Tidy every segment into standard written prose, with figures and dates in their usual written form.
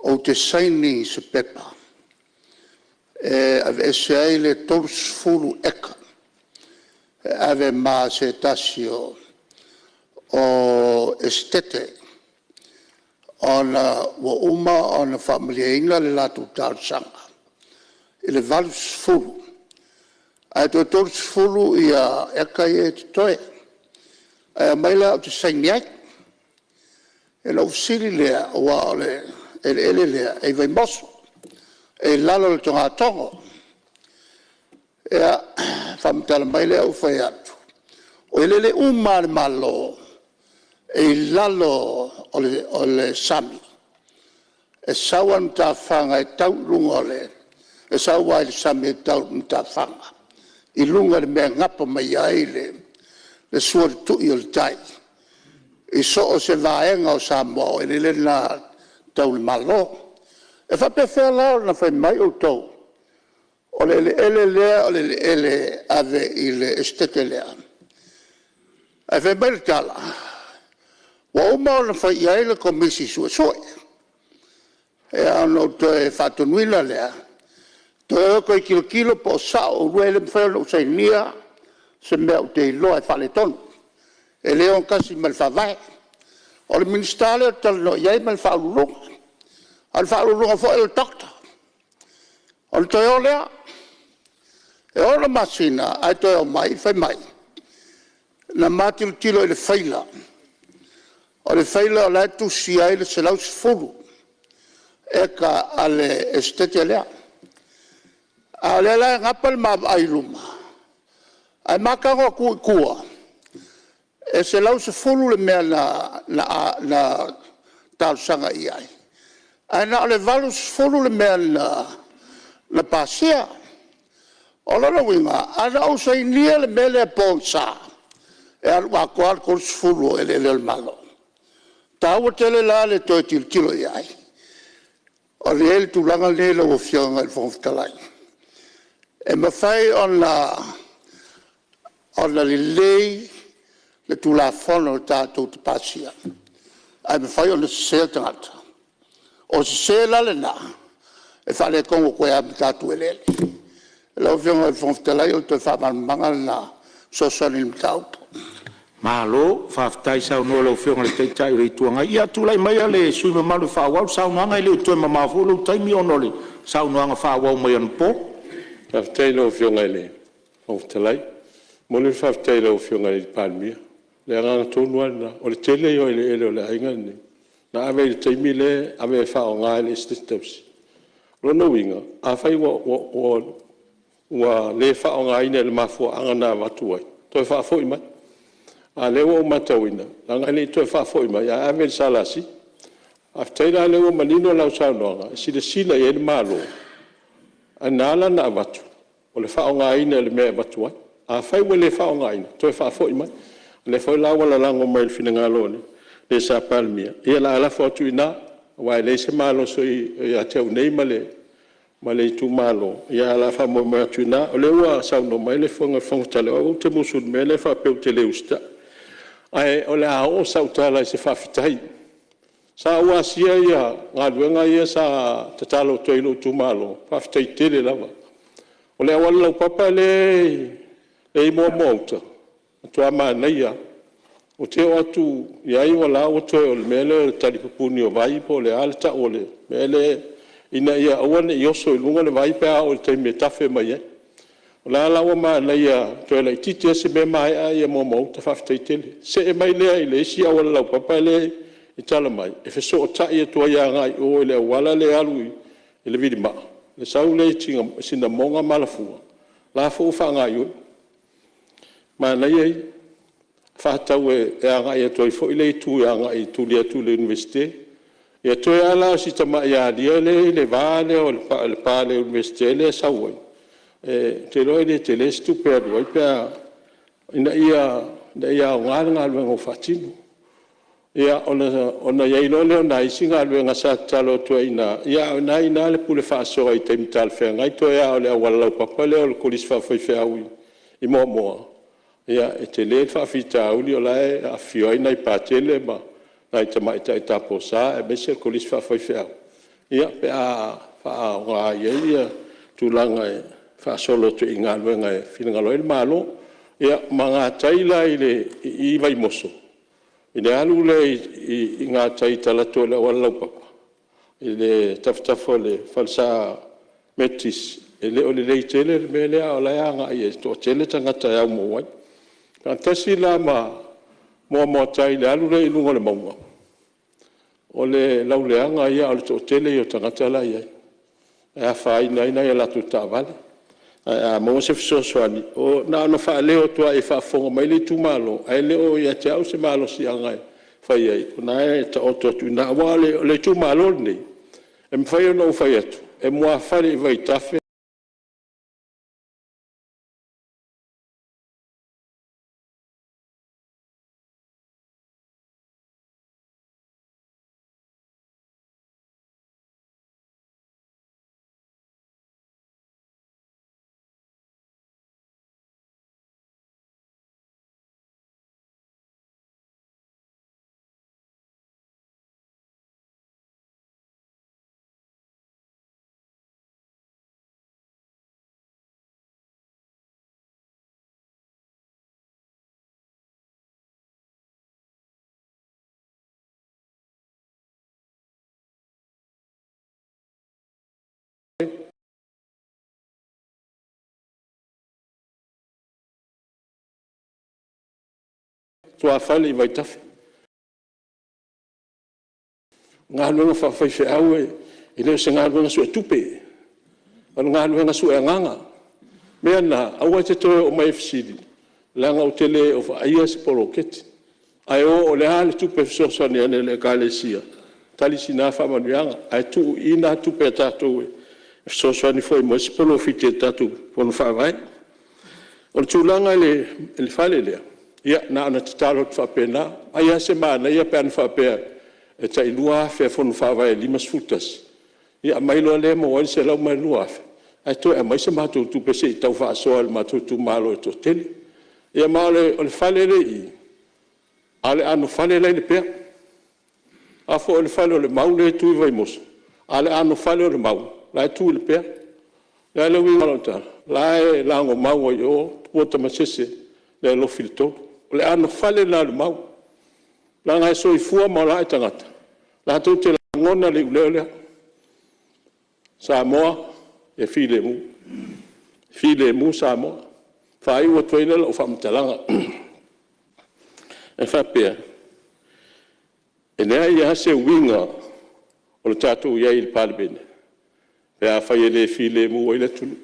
Ou te saini i se pepa e aveese ai le 30 eka e ave ma se tasi o Esetete ona ua uma ona faamalieina le latou talosaga i le 80 ae toe 30 eka ia e totoe ae aumai la ou te saini ai. Ona ou fesili lea aua o le eleele lea e i Vaimoso e i lalo o le togatogo. Ia, faamatala mai lea ou fai atu, o eleele uma lava a le Malo e i lalo o le sami, e sau lava i matafaga e tau i luga o le… e sau lava i le sami e tau i matafaga i luga i le mea e gapa mai ai le sua o le tui o le tai i so o se vaega o Samoa, o eleele na tau i le Malo. E faapefea la ona fai mai outou o le eleele lea o le eleele e ave i le Esetete lea? Ae fai mai le tala ua uma ona fai i ai le Komisi Suesue. Ia ona ou toe faatonuina lea, toe o e toe tilotilo po o sao oulua. E le mafai ona ou sainia se mea ou te iloa e faaletonu, e le ogatasi ma le Faavae. O le Minisita lea ou te talanoa i ai ma le Faauluuluga, a o le Faauluuluga foi o le Doctor. Ona toe o lea, e 6 masina ae toe omai fai mai na ma tilotilo i le faila, o le faila o la e tusi ai le 110 eka a le Esetete lea. A o lea la e gapa le ma vaai i luma ae ma tago atu i tua e 110 le mea na talosaga i ai ae na o le 80 le mea na pasia. O lona uiga, ana ou sainia le mea lea pogisa, e alu atoa lava le 30 o eleele o le Malo. E taua tele la le toe tilotilo i ai. E i ai le tulaga lenei lau Afioga i le Fofoga Fetalai, e mafai ona lelei le Tulafono tatou te pasia ae mafai ona sese tagata. O le sese la lena e faaletonu atu ai lava ma tatou eleele. Lau Afioga i le Fofoga Fetalai, o le toe faamalamalamaga lena e fesoasoani i le mataupu. Malo faafetai saunoa i lau Afioga i le Taitai o le Itu Agai. Ia tulai maia le sui usufono mamalu e faaauau le saunoaga, e le o toe mamao foi lou taimi ona o le saunoaga faaauau mai anapo. Faafetai i lau Afioga i le Fofoga Fetalai. E momoli le faafetai i lau Afioga i le Palemia. O le agaga tonu lava lena, o le tele ia o eleele o le aiga lenei na ave i le taimi lea e ave e faaaoga e le Esetete Tausi. O lona uiga afai ua le faaaogaina i le mafuaaga na avatu ai, toe faafoi mai. A o lea ua ou matauina leaga e le i toe faafoi mai ae ave i le SLC. Faafetai la o lea ua manino lau saunoaga e silasila i ai le Malo, ae na ala ona avatu o le faaaogaina i le mea e avatu ai. Afai ua le faaaogaina, toe faafoi mai. O lea foi la ua lalago mai i le finagalo o le sa Palemia, ia o le a lafo atu i ina aua e leai se malosi o ia te au nei ma le itumalo, ae o le a faamoemoe atu i ina. O lea ua saunoa mai le Afioga i le Fofoga Fetalai, o au ou te musu i le mea lea e faapea ou te le usitai. Ae o le a oo sau tala i se faafetai. Sa ou asia galuega ia sa tatalo atu ai i lou itumalo, faafetai tele lava. O le auala laupapa lea e i Moamoa-uta, matua manaia lava. Ou te oo atu i ai o la e ua toe o le mea lea o le talipupuni o vai po o le a le tau o le mea lea ina ia aua ne i oso i luga le vai pe a oo i le taimi e tafe mai ai. O la e la ua manaia toe laitiiti lava si mea maea Moamoa-uta, faafetai tele. Se'e mai lea i le isi auala laupapa lea e i tala mai e fesootai atu ai agai i o i le auala lea e alu i le vilimaa, le sau lea i Sinamoga ma Alafua, la foi ua faagaoioi. Manaia ia, faatatau e agai atu ai foi le itu e tuli atu i le Iunivesite. Ia toe lava la o si tamai alia lea e i le va lea o le pa a le Iunivesite lea e sau ai, ou te iloa e le tele se tupe e alu ai pe a… ina ia aoga le galuega ua faatino. Ia ona i ai loa lea o nai isi galuega sa tatalo atu ai i ina, a o lena e i ina le pule faasoa i taimi talafeagai. Toe lava o le auala laupapa lea o le Kolisi Faafaifeau i Moamoa, ia e tele le faafitauli o la e afifio ai nai Patele ma nai tamaitai taupou sa aemaise le Kolisi Faafaifeau. Pe a faaaoga i ai tulaga e faasolo atu i galuega e finagalo ai le Malo. Ia, ma gatai la i Vaimoso i le alu lea i gatai i talaatu o le auala laupapa i tafatafa o le falesa Metotisi, e le o lelei tele le mea lea a o la e agai e toatele tagata e omai ai. Faatasi la ma Moamoatai i le alu lea i luga o le mauga, o le lauleaga ia ae o le toatele ia o tagata la e i ai, e afaina ai nai a latou taavale. Ae a maua se fesoasoani… Na ona faaleo atu lava i o faafofoga mai le itumalo, ae le o ia te au se malosiaga e fai ai, o lena e taoto atu i ina. Aua o le itumalo lenei, e mafai ona ou fai atu, e muafale i vaitafe tuafale i vaitafe. O galuega faafaifeau e le o se galuega suetupe, o le galuega sueagaga. O le mea lena, aua e te toe oo mai e fesili leaga ou te le o vaaia se poloketi. Ae o o le a le tupe e fesoasoani ane a le Ekalesia, tali sina faamanuiaga, ae tuu i i na tupe a tatou e fesoasoani foi mo isi polofiti a le tatou fono faavae. O le tulaga i le fale lea, ia na ona tatalo atu faapena, ai lava se manaia pe ana faapea e tai $2,000 a fono faavae e 51, ia aumai loa lea e maua ai le $102,000 ae toe aumai se matou tupe se i tau faasoa e le matou itumalo e toatele. Ia ma o le fale lea e i i, a o le anofale la e i Lepea. A foi o le fale o le Mau lea e tu i Vaimoso, a o le anofale o le Mau la e tu i Lepea. O le a le uiga o lau tala? O la e lagomau ai i o Tupua Tamasese le alofi i le 3. O le anofale lena a le Mau, leaga e soifua ma ola ae tagata latou te lagona le iuleo lea, Samoa ia filemu, filemu Samoa. E faaiu atu ai lea o lau faamatalaga e faapea, e leai lava se uiga o le tatou i ai i le Palemene pe afai e le filemu ai le atunuu.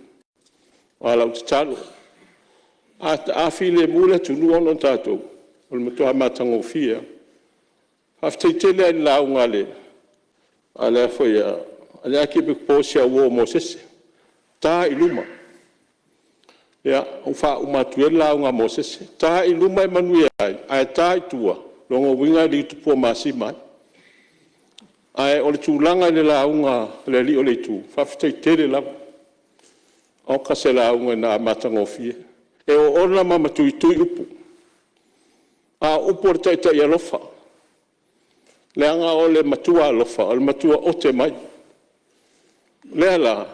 A o lau tatalo, a filemu le atunuu ona o tatou, o le matua matagofie lava. Faafetai tele lava i le lauga a le Akiepikopo o si au uo o Mosese, ta i luma. Ia, ua faauma atu ia le lauga a Mosese, ta i luma e manuia ai, ae ta i tua, o lona uiga e liutupuamasima ai. Ae o le tulaga i le lauga a le Alii o le Itu, faafetai tele lava. Oka se lauga na matagofie. E oona ma matuitui upu, a o upu a le taitai alofa, leaga o le matua alofa, o le matua ote mai. O lea la,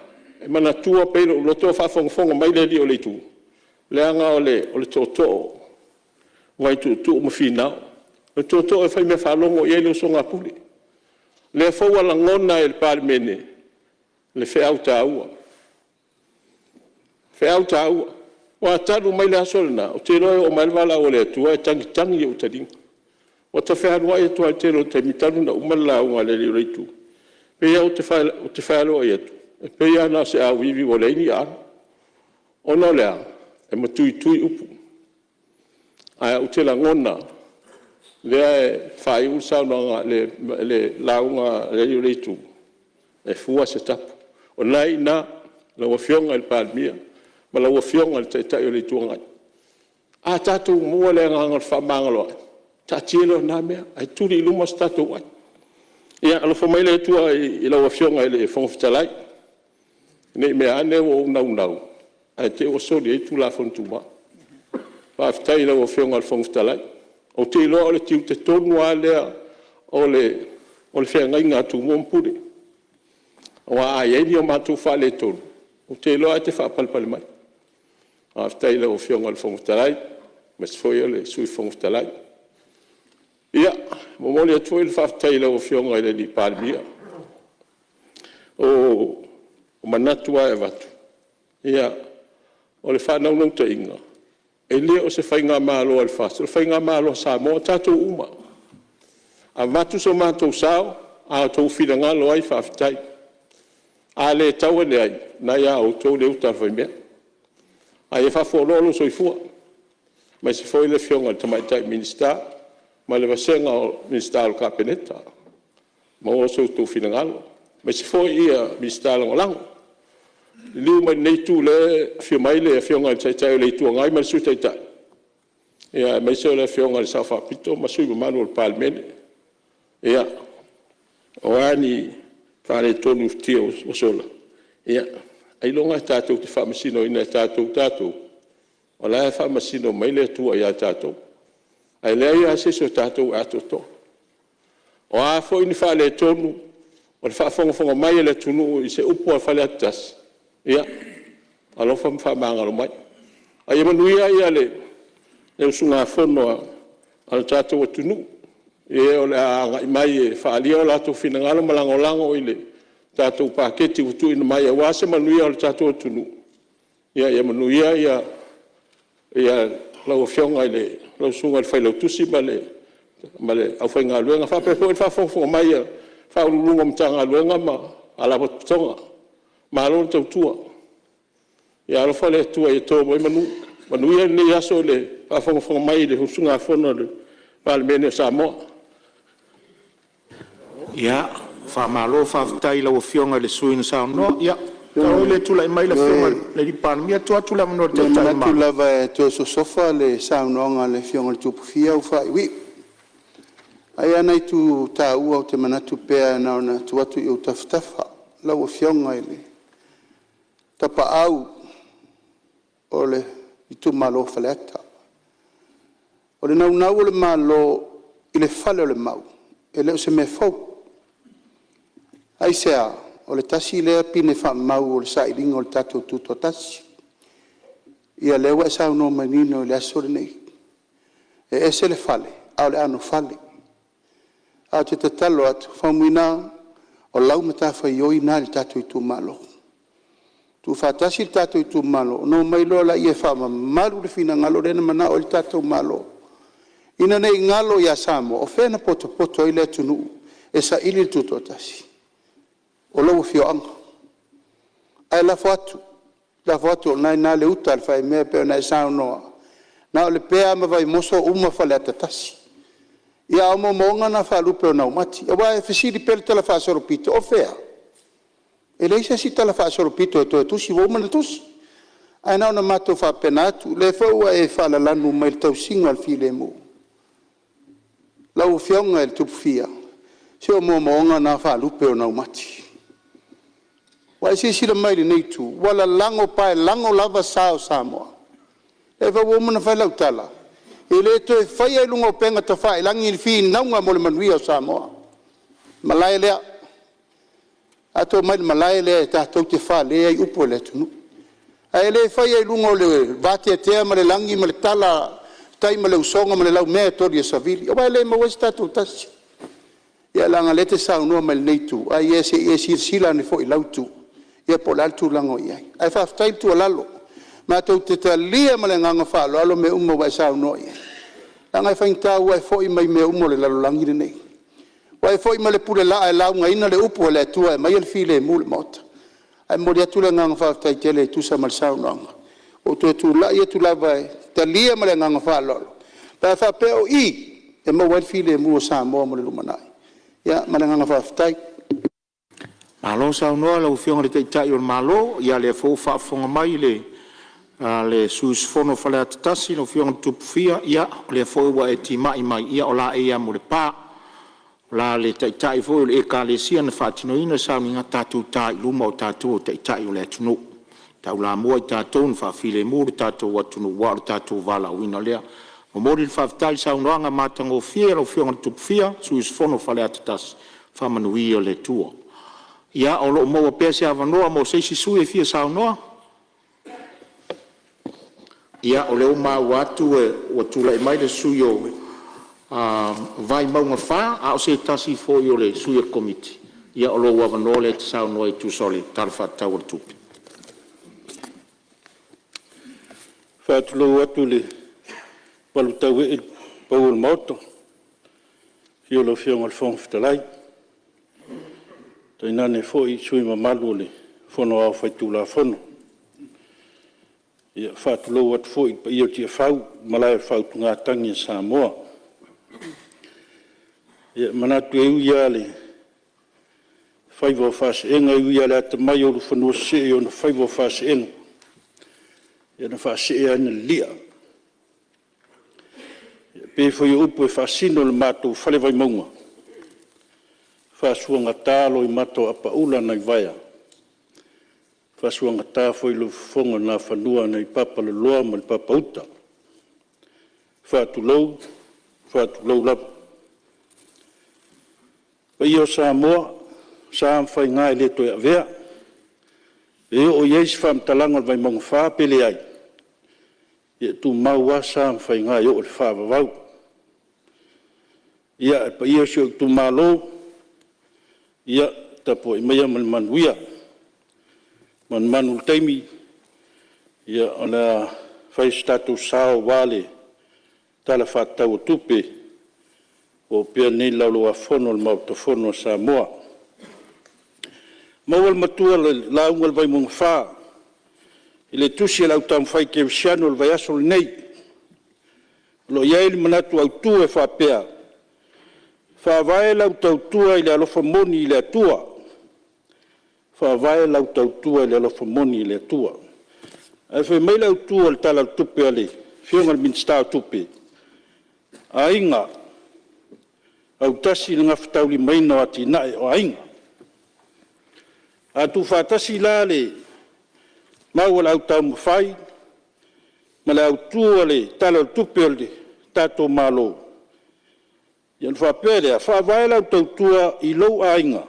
e manatua pea i lou loto a o faafogafoga mai le Alii o le Itu, leaga o le tootoo o Vaituutuu ma Finao. O le tootoo e faimeafaalogo i ai le usoga a Pule. O lea foi ua lagona e le Palemene le feau taua, feau taua. Aua talu mai le aso lena, ou te iloa e oo mai lava le valaau a le Atua e tagitagi i ou taliga. Ua ta fealuai atu lava i le tele o taimi talu ona uma le lauga a le Alii o le Itu, e pei lava ou te fealuai atu, e pei lava na o se auivi ua leai ni aano. Ona o le a? E matuitui upu, ae ou te lagona, o lea e faaiu le lauga a le Alii o le Itu, e fua se tapu. O lena e i ina lau Afioga i le Palemia ma lau Afioga i le Taitai o le Itu Agai. A tatou maua le agaga o le fefaamagaloai, taatia lea o lena mea ae tuli i luma so tatou ai. Ia alofa mai le Atua i lau Afioga i le Fofoga Fetalai, ne i meaane ua ou naunau ae te i ua soli ai le Tulafono Tumau. Faafetai i lau Afioga i le Fofoga Fetalai. Ou te iloa o le tiute tonu lava lea o le feagaiga a Tumua ma Pule. Aua a i ai ni o matou faaletonu, ou te iloa e te faapalepale mai. Faafetai i lau Afioga i le Fofoga Fetalai aemaise foi o le Sui Fofoga Fetalai. Ia, e momoli atu foi le faafetai i lau Afioga i le Palemia. O manatu lava e avatu, ia, o le faanaunautaiga, e le o se faigamalo a le FAST, o le faigamalo a Samoa, o tatou uma. Avatu so matou sao, a outou finagalo ai faafetai, a le tau ane ai, o lena e ia outou le uta a le faimea. Ae ia faafualoa lou soifua aemaise foi le Afioga i le Tamaitai Minisita ma le vasega o Minisita o le Kapeneta, maua so outou finagalo, aemaise foi Minisita Lagolago. Liliu mai i lenei itu o lea e afio mai le Afioga i le Taitai o le Itu Agai ma le Sui Taitai, aemaise o le Afioga i le Sao Faapito ma sui usufono mamalu o le Palemene. Ia, o a ni faaletonu i futia ua sola, ia, ailoga tatou te faamasinoina e tatou tatou, o la e faamasino mai le Atua ia tatou. Ae leai lava se isi o tatou e atoatoa. O a foi ni faaletonu o le faafogafoga mai a le atunuu i se upu a Faleata 1, ia alofa ma faamagalo mai. A ia manuia le usugafono a le tatou atunuu i e o le a agai mai e faaalia o latou finagalo ma lagolago i le tatou Paketi ua tuuina mai aua se manuia o le tatou atunuu. Ia manuia lau Afioga i lau Susuga i le Failautusi ma le aufaigaluega, faapea foi le faafogafoga mai a Ofisa Sili o Pulega o Matagaluega ma Faalapotopotoga. Malo le tautua. Ia alofa le Atua ia to mai manu. Manuia lenei aso i le faafogafoga mai i le usugafono a le Palemene o Samoa. Ia, faamalo faafetai i lau Afioga i le sui usufono na saunoa. Ia, talu ai o lea e tulai mai le Afioga i le Palemia, e tuu atu le avanoa i le Taitai o le Malo. E manatu lava e toe sosofa le saunoaga a le Afioga i le Tupufia ua faaiuiu. Ae i ai lava nai itu taua ou te manatu pea na ona tuu atu i ou tafatafa. Lau Afioga i le Tapaau o le itumalo o Faleata, o le naunau o le Malo i le fale o le Mau, e le o se mea fou. Aisea? O le tasi lea pine faamau o le sailiga o le tatou Tutoatasi. Ia o lea ua e saunoa manino i le aso lenei, e ese le fale, a o le anofale. Ae ou te tatalo atu, Faumuina, o lau matafaioi lena i le tatou itumalo. Tuufaatasi le tatou itumalo ona omai loa lea e faamamalu le finagalo lea na manao i ai le tatou Malo, ina ne i galo ia Samoa o fea na potopoto ai le atunuu e saili le Tutoatasi? O lou afioaga. Ae lafo atu, lafo atu o lena e i ina le uta a le faimea pei ona e saunoa, na o Lepea ma Vaimoso uma Faleata 1. Ia a o moomooga na faalupe o naumati. Aua e fesili pea i le talafaasolopito, o fea? E leai se isi talafaasolopito e toe tusi, ua uma ona tusi. Ae na ona matou faapena atu. O lea foi ua e faalalanu mai i le tausiga o le filemu. Lau Afioga i le Tupufia, se o moomooga na faalupe o naumati. Ua e silasila mai i lenei itu, ua lalago paelago lava sa o Samoa. O lea foi ua uma ona fai lau tala, e le toe faia i luga o upega tafailagi ni finauga mo le manuia o Samoa. O le malae lea. Tatou omai i le malae lea tatou te fale ai upu o le atunuu. Ae le faia i luga o le vateatea ma le lagi ma le tala a le tai ma le usoga ma le laumea e toli e savili, aua e le maua ai so tatou tasi. Ia leaga o lea e te saunoa mai i lenei itu, ae se i e silasila ane foi i lau itu po o le a le tulaga o i ai. Ae faafetai le tuualalo. Matou te talia ma le agaga faaaloalo mea uma ua e saunoa i ai, leaga e faigata ua e foi mai mea uma o le lalolagi lenei, ua e foi ma le pulelaa e laugaina le upu a le Atua e aumaia le filemu i le Maota. Ae momoli atu le agaga faafetai tele e tusa ma le saunoaga. Ua ou toe tulai atu lava e talia ma le agaga faaaloalo pe a faapea o i e maua ai le filemu o Samoa mo le lumanai. Ia ma le agaga faafetai. Malo saunoa i lau Afioga i le Taitai o le Malo, o lea foi ua faafofoga mai le sui usufono mo Faleata 1 lau Afioga i le Tupufia, ia o lea foi ua e timai mai, ia o laei lava mo le pa. O le Taitai foi o le Ekalesia na faatinoina le sauniga, tatou ta i luma o tatou o Taitai o le atunuu, e taulamua i tatou ona faafilemu le tatou atunuu aua o le tatou valaauina lea. E momoli le faafetai i le saunoaga matagofie a lau Afioga i le Tupufia, le sui usufono mo Faleata 1, faamanuia le Atua. Ia, o lo o maua pea se avanoa mo se isi sui usufono e fia saunoa. Ia, o lea ua maua atu ua tulai mai le sui usufono mo Vaimauga 4, a o se tasi foi o sui o le Komiti. Ia, o lou avanoa lea e te saunoa ai e tusa o le Tala Faatatau o le Tupe. E faatulou atu i le malutauee i le pau o le Maota, i le afio o lau Afioga i le Fofoga Fetalai, tainane foi sui usufono mamalu o le Fono Aoao Faitulafono. E faatulou atu foi i le paia o Tiafau o le Malae o le Faautugatagi a Samoa. E manatu e ui lava i le faiva o faasee, e ui lava i le atamai o ulufanua-sesee i ona faiva o faasee, ia na faasee lava ina lilia. E pei foi o upu e faasino i le matou fale Vaimauga, faasuagata loimata o apaula nai vaea, faasuagata foi i lou fofoga o Nafanua nai Papaloloa ma le Papauta. Faatulou, faatulou lava. O paia o Samoa, o sa ma faiga e le toe avea, e oo i ai se faamatalaga a le Vaimauga 4 pe leai, ia e tumau lava sa ma faiga e oo i le faavavau. Ia, le paia o si ou itumalo, ia tapuai maia ma le manuia. E manumanu i le taimi, o le a fai so tatou sao aua le Tala Faatatau o Tupe ua opea nei i le Laulau-a-Fono a le Maota Fono o Samoa. Maua le matua i le lauga a le Vaimauga 4 i le tusi a le Au Taumafai Kerisiano i le vaiaso lenei, o lo o i ai le manatu autu e faapea; faavae lau tautua i le alofa moni i le Atua. Faavae lau tautua i le alofa moni i le Atua. Ae fai mai le autu o le Tala o le Tupe a le Afioga i le Minisita o Tupe, aiga, autasi i le gafataulimaina o atinae o aiga. A tuufaatasi la le mau a le Au Taumafai ma le autu o le Tala o le Tupe a le tatou Malo, ia ona faapea lea, faavae lau tautua i lou aiga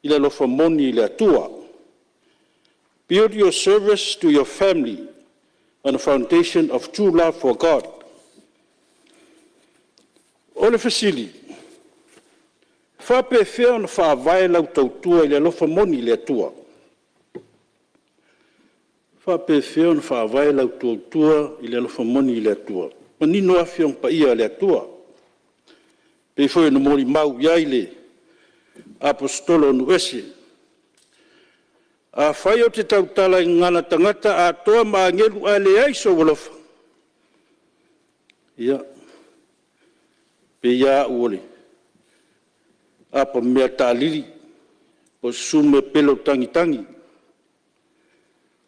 i le alofa moni i le Atua. Build your service to your family on a foundation of true love for God. O le fesili, e faapefea ona faavae lau tautua i le alofa moni i le Atua? E faapefea ona faavae lau tautua i le alofa moni i le Atua? E manino lava Afioga Paia a le Atua, e pei foi ona molimau i ai le Aposetolo o nuuese, afai ou te tautala i gagana tagata atoa ma agelu ae leai sou alofa, ia, e pei lava au o le apamea taalili po o se sumepelo tagitagi.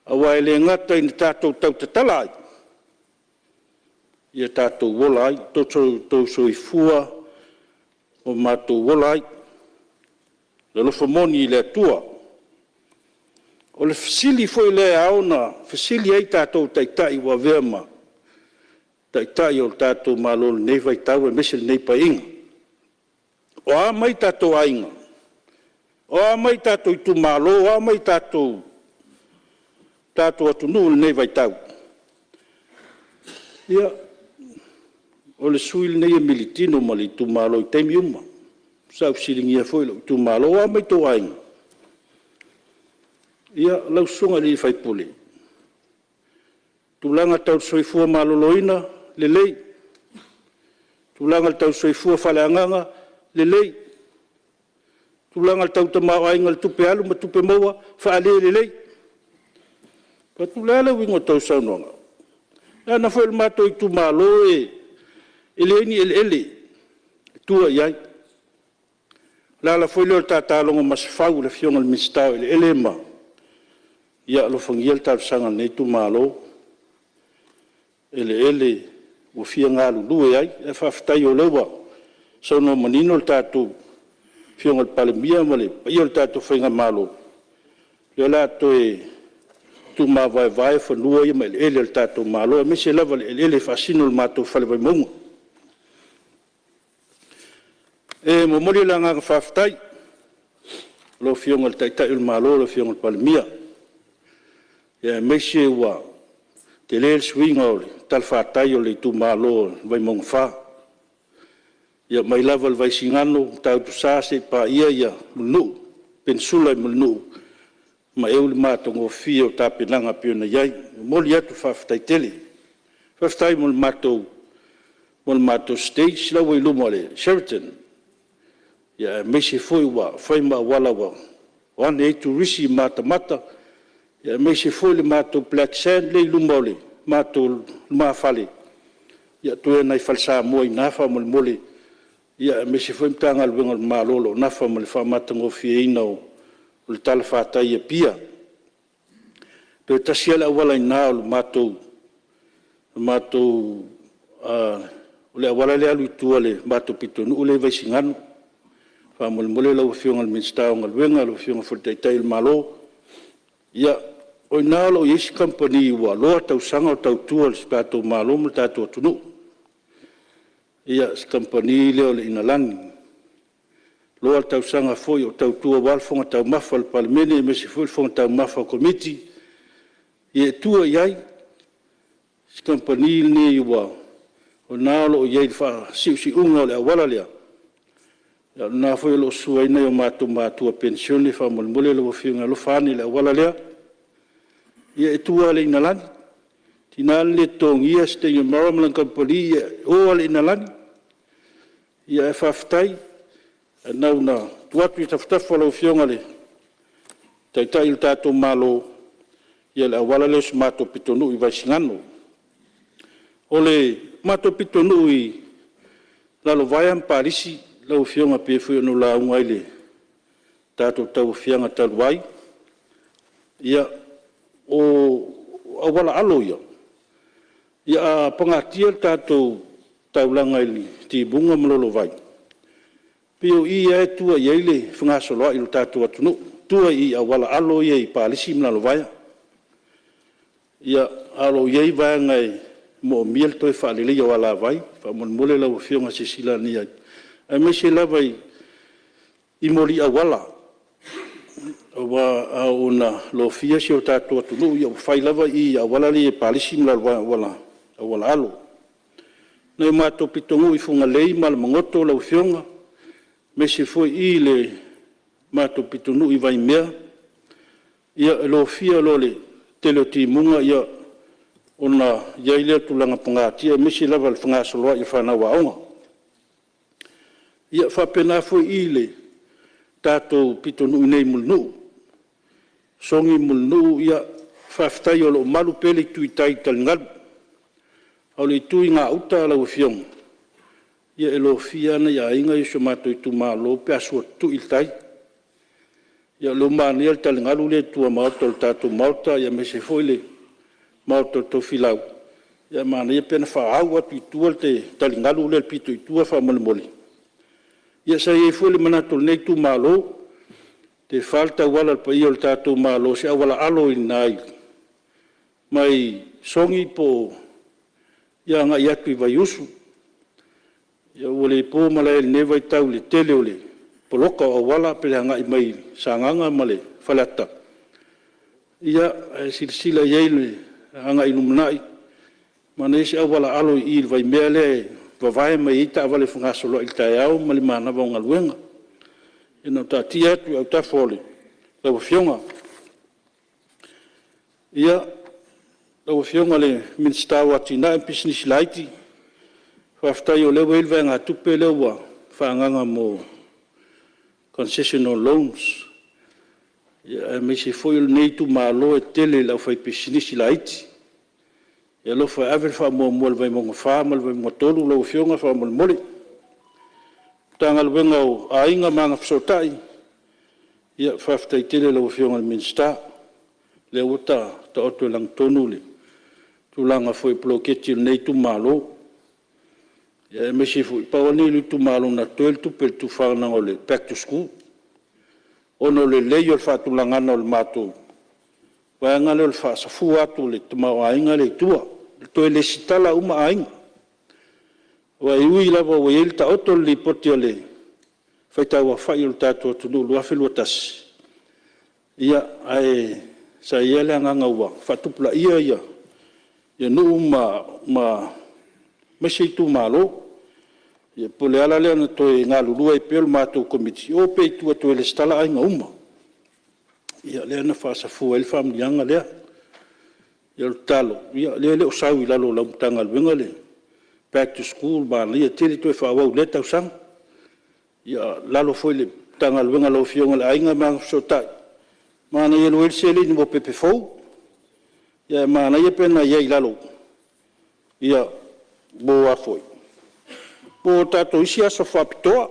Aua e le gata ina tatou tautatala ai, ia tatou ola ai, lo outou soifua ma matou ola ai i le alofa moni i le Atua. O le fesili foi lea e ao ona fesili ai tatou o taitai ua avea ma Taitai o le tatou Malo i lenei vaitau aemaise lenei Paeaiga. O a mai tatou aiga? O a mai tatou itumalo? O a mai tatou atunuu i lenei vaitau? Ia, o le sui usufono lenei e militino ma le itumalo i taimi uma. Sa ou fesiligia foi lou itumalo, o a mai outou aiga? Ia, lau susuga i le sui usufono, o tulaga tau le soifua maloloina, lelei. Tulaga tau le soifua faaleagaga, lelei. Tulaga tau tamaoaiga i tupe alu ma tupe maua, faalelelei. Ou fai atu, o le a le uiga o tou saunoaga? Leaga foi o le matou itumalo e leai ni eleele e tua i ai. O le ala foi lea o le ta logomasefau i le Afioga i le Minisita o Eleele. Ia alofagia le talosaga a lenei itumalo, o eleele ua fia galulue ai. Ae faafetai o lea ua saunoa manino le tatou Afioga i le Palemia ma le paia o le tatou faigamalo, o lea o le a toe tuumavaevae fanua ia ma eleele o le tatou Malo, aemaise lava le eleele e faasino i le matou Fale Vaimauga. E momoli le agaga faafetai lau Afioga i le Taitai o le Malo lau Afioga i le Palemia, aemaise ua tele le suiga o le talafatai o le itumalo o Vaimauga 4, ia mai lava i le Vaisigano, Matautusa seia paia Mulinuu, Penisula i Mulinuu, maeu le matagofie o tapenaga e pei ona i ai. E momoli atu le faafetai tele. Faafetai mo le matou stage la ua i luma o le Sheraton, aemaise foi ua fai ma auala ua o ane ai turisi matamata, aemaise foi le matou black sand lea e i luma o le matou lumafale, ia toe o nai fale Samoa i ina faamolemole, aemaise foi o Matagaluega a le Malo o lo o nafa ma le faamatagofieina o le talafatai i Apia. Toe tasi lava le auala i ina o le auala lea e alu i tua i le matou pitonuu lea i Vaisigano. Faamolemole lau Afioga i le Minisita o Galuega, lau Afioga foi i le Taitai o le Malo, ia, o i ina o lo o i ai se kamupani ua loa tausaga o tautua i le tatou Malo ma le tatou atunuu, si kamupani lea o le Inalani. Ua loa tausaga foi o tautua aua le fofoga taumafa o le Palemene aemaise foi le fofoga taumafa o Komiti. Ia e tua i ai si kamupani lenei o i ina o lo o i ai i le faasiusiuga o le auala lea, a o lena foi o lo o susu ai nai o matou matua penisione faamolemole lau Afioga e alofa ane i le auala lea. Ia e tua lava i le Inalani, e tiga ona le totogia Sitegi Morrow ma lana kamupani, ia e o lava i le Inalani. Ae faafetai, na ona tuu atu i tafatafa o lau Afioga i le Taitai o le tatou Malo le auala lea o si o matou pitonuu i Vaisigano. O le matou pitonuu i Lalovaea ma Palisi lau Afioga pei foi ona ou lauga ai i le tatou tauaofiaga talu ai, ia, o auala alo ia, a pagatia le tatou taulaga i Timuga ma Lologavai, pei o i lava e tua i ai le fegasoloai o le tatou atunuu, tua i auala alo ia i Palisi ma Lalovaea. Ae o lo o i ai vaega e moomia le toe faaleleia o alavai. Faamolemole lau Afioga silasila ane i ai, aemaise lava i moli auala, aua a oo ina lofia si o tatou atunuu, ia ua fai lava i auala ia i Palisi ma Lalovaea i auala alo. Nai o matou pitonuu i Fugalei ma Alamagoto lau Afioga, aemaise foi i le matou pitonuu i Vaimea, ia e lofia loa i le tele o timuga ona i ai lea o le tulaga pagatia, aemaise lava i le fegasoloai o fanau aoga. Ia e faapena foi i le tatou pitonuu nei i Mulinuu, Sogi ma Mulinuu, faafetai o lo o malu pea le itu i tai i taligalu. A o le itu i gauta lau Afioga, ia e lofia lava nai aiga ia o si o matou itumalo pe a sua tutui le tai. Ia o lea ua manaia le taligalu lea i tuamaota o le tatou maota aemaise foi le maota o Tofilau, ae manaia pe ana faaau atu i tua le taligalu lea i le pito i tua faamolemole. Ia sa i ai foi le manatu o lenei itumalo, pe fa le tauala o le paia o le tatou Malo i se auala alo i ina mai Sogi agai atu i Vaiusu. Ia ua le po malae i lenei vaitau i le tele o le poloka o auala pe a agai mai Sagaga ma le Faleata, ae silasila i ai i le agai i le lumanai, manaia se auala alo i i le vaimea lea e vavae mai ai taavale fegasoloai i le taeao ma le manava o galuega. Ia na ona taatia atu i autafa o lau Afioga. Ia, lau Afioga i le Minisita o Atinae ma Pisinisi Laiti, faafetai o lea ua i ai le vaegatupe lea ua faaagaaga mo concessional loans, aemaise foi o lenei itumalo e tele i le aufaipisinisi laiti. Ia e alofa e ave le faamuamua i le Vaimauga 4 ma le Vaimauga 3 lau Afioga faamolemole. Le Matagaluega o Aiga ma Agafesootai, ia faafetai tele i lau Afioga i le Minisita, o lea ua taoto i lagatonu le tulaga foi o poloketi a lenei itumalo, aemaise foi, pau lava lenei o le itumalo na totoe le tupe i le tufaina o le back to school, ona o le lelei o le faatulagaga o le matou vaega lea o le faasafua atu o le tamaoaiga lea i tua, e toe resitala uma aiga. Aua e ui lava ua taoto le Lipoti a le faitauaofai a le tatou atunuu 2021, ae Ae sa i ai le agaga ua faatupulaia nuu ma aemaise itumalo. Ia pei o le ala lea na toe galulue ai pea le matou Komiti, e o pea i tua e toe resitala aiga uma. Ia lea na faasafua ai le faamanuiaga lea. Ia o le tatalo, o lea e le o sau i lalo o lau Matagaluega le back to school, manaia tele le toe faaauau i lea tausaga. Ia, i lalo foi o le Matagaluega a lau Afioga i le Aiga ma Agafesootai, manaia o lea ua i ai le seleni mo pepe fou, ae manaia pe ana i ai i lalo mo tatou isi aso faapitoa,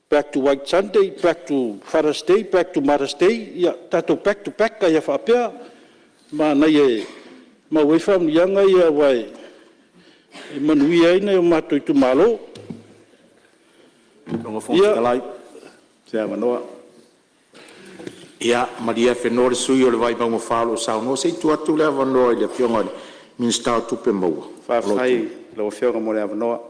back to White Sunday, back to Father's Day, back to Mother's Day, ia tatou back to back ai lava faapea. Manaia e maua ai faamanuiaga ia aua e manuia ai nai o matou itumalo. Lau Afioga i le Fofoga Fetalai mo se avanoa. Ia malie afenoa le sui usufono mo Vaimauga 4 o lo o saunoa, se i tuu atu le avanoa i le Afioga i le Minisita o Tupe Maua. Faafetai i lau Afioga mo le avanoa.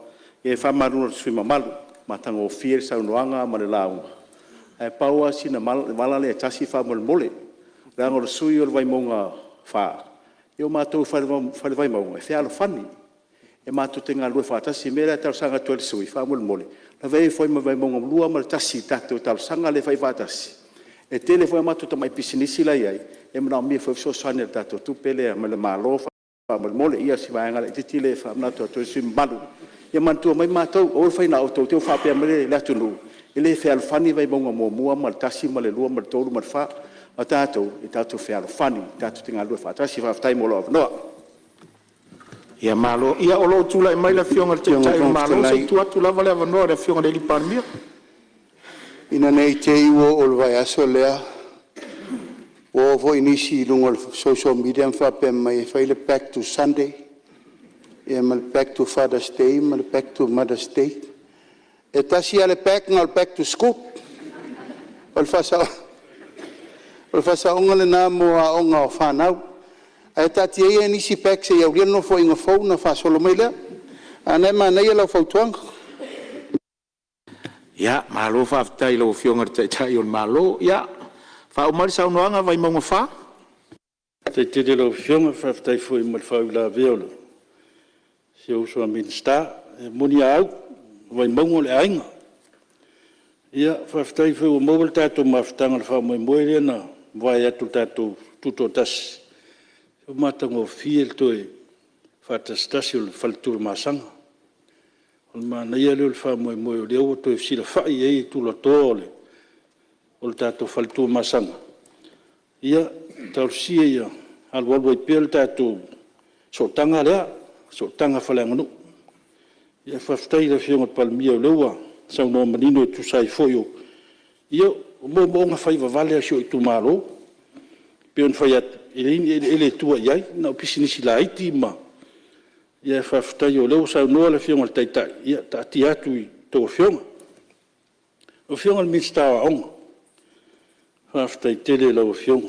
E faamalulu atu i le sui usufono mamalu, matagofie le saunoaga ma le lauga, ae pau lava sina vala lea e tasi faamolemole, leaga o le sui usufono o le Vaimauga 4, ia o matou i le Fale Vaimauga e fealofani, e matou te galulue faatasi. O le mea lea e talosaga atu ai i le sui usufono faamolemole, lavea ifo ai ma Vaimauga 2 ma le 1 i le tatou talosaga lea e fai faatasi. E tele foi a matou tamai pisinisi la e i ai e manaomia foi le fesoasoani i le tatou tupe lea mai le Malo faamolemole. Ia o si vaega laitiiti lea e faamanatu atu ai i le sui usufono mamalu, ia manatua mai matou, aua le fai na o outou, te i ua faapea mai le atunuu e le fealofani Vaimauga 1 ma le 1 ma le 2 ma le 3 ma le 4. A o tatou, e tatou te fealofani, tatou te galulue faatasi. Faafetai mo lou avanoa. Ia malo. Ia o lo o tulai mai le Afioga i le Taitai o le Malo. Se i tuu atu lava le avanoa i le Afioga i le Palemia. Ina ne i te i ua oo i le vaiaso lea, ua oo foi nisi i luga o le social media ma faapea mai e fai le back to Sunday ma le back to Father's Day ma le back to Mother's Day. E tasi lava le back na o le back to school. O le faasaoga lena mo aoga o fanau. Ae taatia ia nisi back se i aulia le Nofoaiga fou ona faasolo mai lea. A o lena e manaia lau fautuaga. Ia, malo faafetai i lau Afioga i le Taitai o le Malo. Ia faauma mai le saunoaga Vaimauga 4. Faafetai tele i lau Afioga, faafetai foi mo le faauilavea a si ou uso a Minisita. E moni a au, o Vaimauga o le aiga. Ia faafetai foi ua maua le tatou mafutaga i le faamoemoe lea na mavae atu i le tatou Tutoatasi, ua matagofie le toe faatasitasi o le fale Tuamasaga. O le manaia lea o le faamoemoe o lea ua toe fesilafai i ai tulatoa o le tatou fale Tuamasaga. Ia talosia ia alualu ai pea le tatou sootaga lea, sootaga faaleaganuu. Ae faafetai i le Afioga i le Palemia o lea ua saunoa manino e tusa ai foi o moomooga fai vavale o si ou itumalo. E pei ona fai atu, e leai ni eleele e tua i ai, na o pisinisi laiti ma… ae faafetai o lea ua saunoa le Afioga i le Taitai, ia taatia atu i a outou Afioga. Lau Afioga i le Minisita o Aoga, faafetai tele i lau Afioga,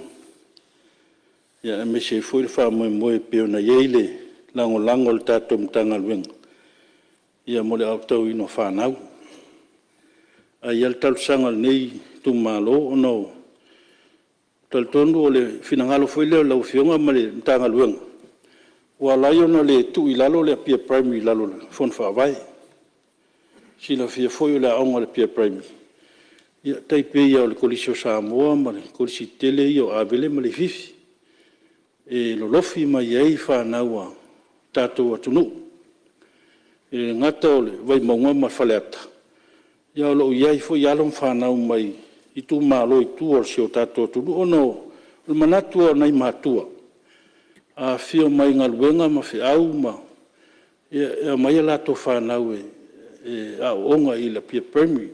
aemaise ai foi le faamoemoe e pei ona i ai le lagolago a le tatou Matagaluega mo le aotauina o fanau. Ae i ai lava le talosaga a lenei itumalo, ona e talitonu o le finagalo foi lea o lau Afioga ma le Matagaluega ua ala ai ona le tuu i lalo le Apia Primary i lalo o le Fono Faavae. E silafia foi o le aoga a le Apia Primary, e tai pei lava o le Kolisi o Samoa ma Kolisi tetele ia o Avele ma Leififi, e lolofi mai ai fanau a le tatou atunuu. E le gata o le Vaimauga ma Faleata, ae o lo o i ai foi alo ma fanau mai itumalo i tua o si o tatou atunuu. Ona o le manatu lava o nai matua, a afio mai galuega ma feau, e aumai a latou fanau e aooga i le Apia Primary,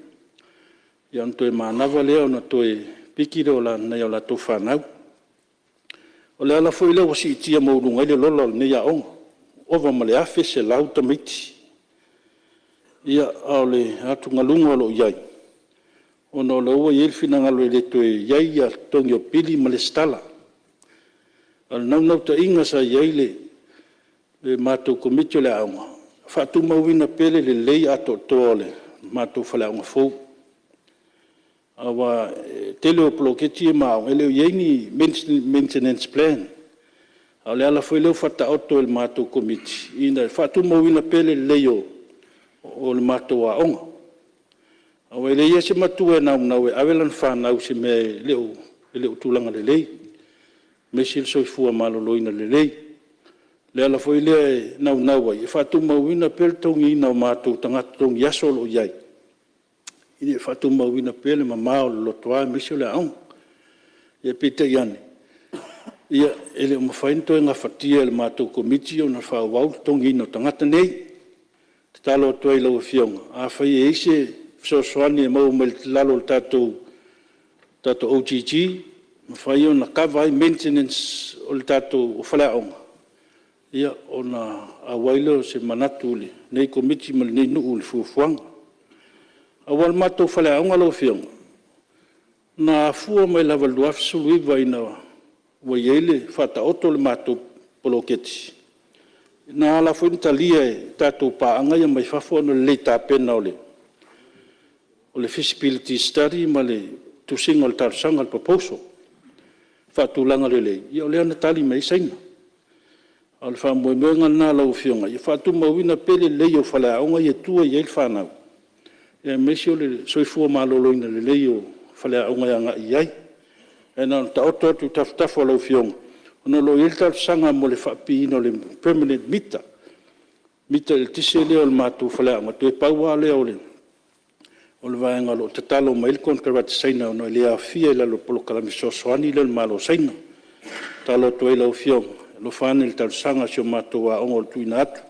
ona toe manava lea ona toe piki lea o nai a latou fanau. O le ala foi lea ua siitia maualuga ai le lola o lenei aoga, ua ova ma le 1,100 tamaiti. Ia, a o le atugaluga o lo o i ai, ona o lea ua i ai le finagalo e le toe i ai le totogi o pili ma resitala. A o le naunautaiga sa i ai le matou Komiti o le aoga, faatumauina pea le lelei atoatoa o le matou faleaoga fou. Aua e tele o poloketi ia ma aoga, e le o i ai ni maintenance plan. A o le ala foi lea ua faataoto e le matou Komiti ina ia faatumauina pea le lelei o le matou aoga. Aua e leai lava se matua e naunau e ave lana fanau i se mea e le o tulaga lelei, aemaise le soifua maloloina lelei. O le ala foi lea e naunau ai e faatumauina pea le totogiina o matou tagata togiaso o lo o i ai, ina ia faatumauina pea le mama o le lotoa aemaise o le aoga. Ae peitai ane, e le o mafai ona toe gafatia e le matou Komiti ona faaauau le totogiina o tagata nei. E tatalo atu ai i lau Afioga, afai e i ai se fesoasoani e maua mai lalo o le tatou OGG e mafai ona kava ai maintenance o faleaoga, ia ona auai lea o se manatu o lenei Komiti ma lenei nuu i le fuafuaga. Aua o le matou faleaoga lau Afioga, na afua mai lava i le 2019 ina ua i ai le faataoto o le matou poloketi, na ala foi ona talia e tatou paaga ia mai fafo ona o le le tapena o le feasibility study ma le tusiga o le talosaga, le proposal faatulaga lelei, ia o lea na tali mai ai Saina. A o le faamoemoega lena lau Afioga, ia faatumauina pea le lelei o faleaoga ia e tua i ai le fanau, aemaise o le soifua maloloina lelei o faleaoga e agai i ai. Ae na ona taoto atu i tafatafa o lau Afioga, ona o lo o i ai le talosaga mo le faapipiina o le permanent meter, mita eletise lea o le matou faleaoga, toe pau lava lea o le vaega o lo o tatalo mai ai le konekarate Saina ona e le aofia i lalo o le polokalame fesoasoani lea a le Malo o Saina. E tatalo atu ai i lau Afioga, alofa ane i le talosaga a si o matou aoga ua tuuina atu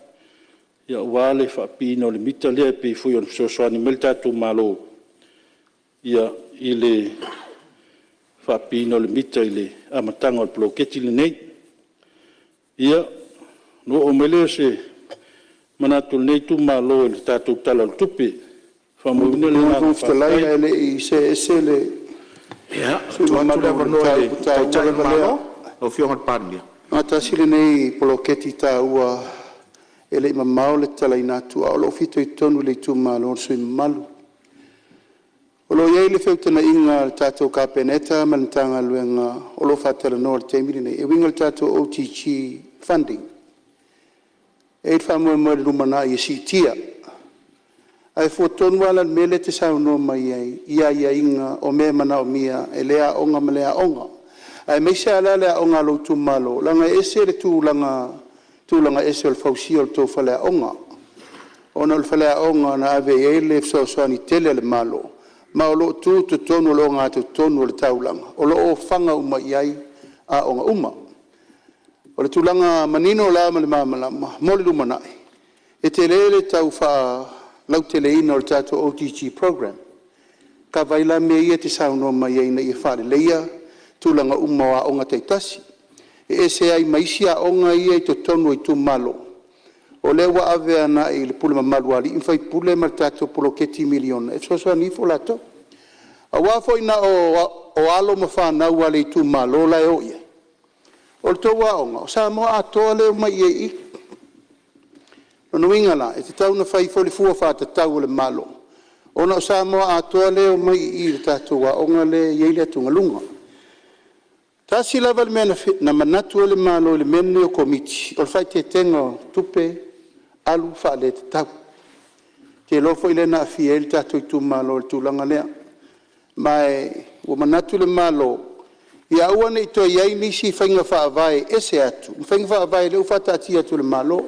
aua le faapipiina o le mita lea e pei foi ona fesoasoani mai le tatou Malo i le faapipiina o le mita i le amataga o le poloketi lenei. Ia, ona oo mai lea o se manatu o lenei itumalo i le tatou Tala o le Tupe. E faamauina le agaga faafetai. Lau Afioga i le Fofoga Fetalai ae le i see ese le Ia, sui tuu usufono atu le mamalu i le avanoa i le mataupu Taitai taua o le lava lea. Malo, lau Afioga i le Palemia. E tasi lenei poloketi taua e le i mamao le tatalaina atu, ae o lo o fitoitonu i le itumalo o le sui usufono mamalu. O lo o i ai le feutanaiga a le tatou Kapeneta ma le Matagaluega o lo o faatalanoa i le taimi lenei e uiga i le tatou OGG funding. E i ai le faamoemoe i le lumanai e siitia. Ae fua tonu lava la i le mea lea e te saunoa mai ai i aiaiga o mea e manaomia e lea aoga ma lea aoga, aemaise lava la le aoga a lou itumalo, leaga e ese le tulaga ese o le fausia o le tou faleaoga, ona o le faleaoga na ave i ai le fesoasoani tele a le Malo, ma o lo o tu i totonu o le ogatotonu o le taulaga o lo o ofaga uma i ai aoga uma. O le tulaga manino la ma le malamalama mo le lumanai, e tele le tau faalauteleina o le tatou OGG Programme, e kava ai la mea ia e te saunoa mai ai ina ia faaleleia tulaga uma o aoga taitasi. E ese ai ma isi aoga ia e i totonu o itumalo, o lea ua ave agai i le pule mamalu a alii ma faipule ma le tatou poloketi miliona e fesoasoani ifo latou. Aua foi na o alo ma fanau a le itumalo la e o i ai, o le tou aoga, o Samoa atoa lea e omai ai i i. O lona uiga la, e tatau ona fai foi le fua faatatau a le Malo, ona o Samoa atoa lea e omai i le tatou aoga lea e i ai le atugaluga. Tasi lava le mea na manatu ai le Malo i le mea lenei o Komiti, o le faaeteetega o tupe alu faaletatau. Ou te iloa foi lea na aafia ai le tatou itumalo i le tulaga lea. Ma ua manatu le Malo, ia aua ne i toe i ai nisi faiga faavae e ese atu ma faiga faavae o lea ua faataatia atu e le Malo.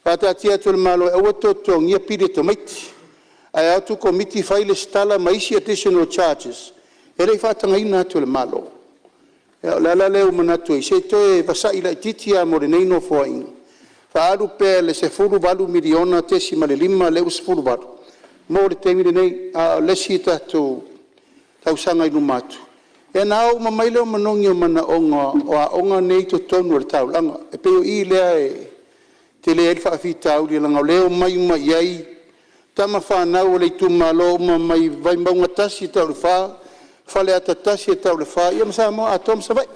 Faataatia atu e le Malo e aua le toe totogia pili o tamaiti, ae o atu komiti fai lesitala ma isi additional charges e le i faatagaina atu e le Malo. Ia o le ala lea ua manatu ai, se i toe vasai laitiiti lava mo lenei Nofoaiga, faaalu pea i le $18.5 miliona lea ua 18 mo le taimi lenei, a o le isi tatou tausaga i luma atu, ia ona ao uma mai lea o manogi o manaoga o aoga nei e i totonu o le taulaga. E pei o i lea e tele ai le faafitauli leaga o lea e omai uma i ai tamafanau a le itumalo uma mai Vaimauga 1 e tau i le 4, Faleata 1 e tau i le 4, ia ma Samoa atoa ma Savaii.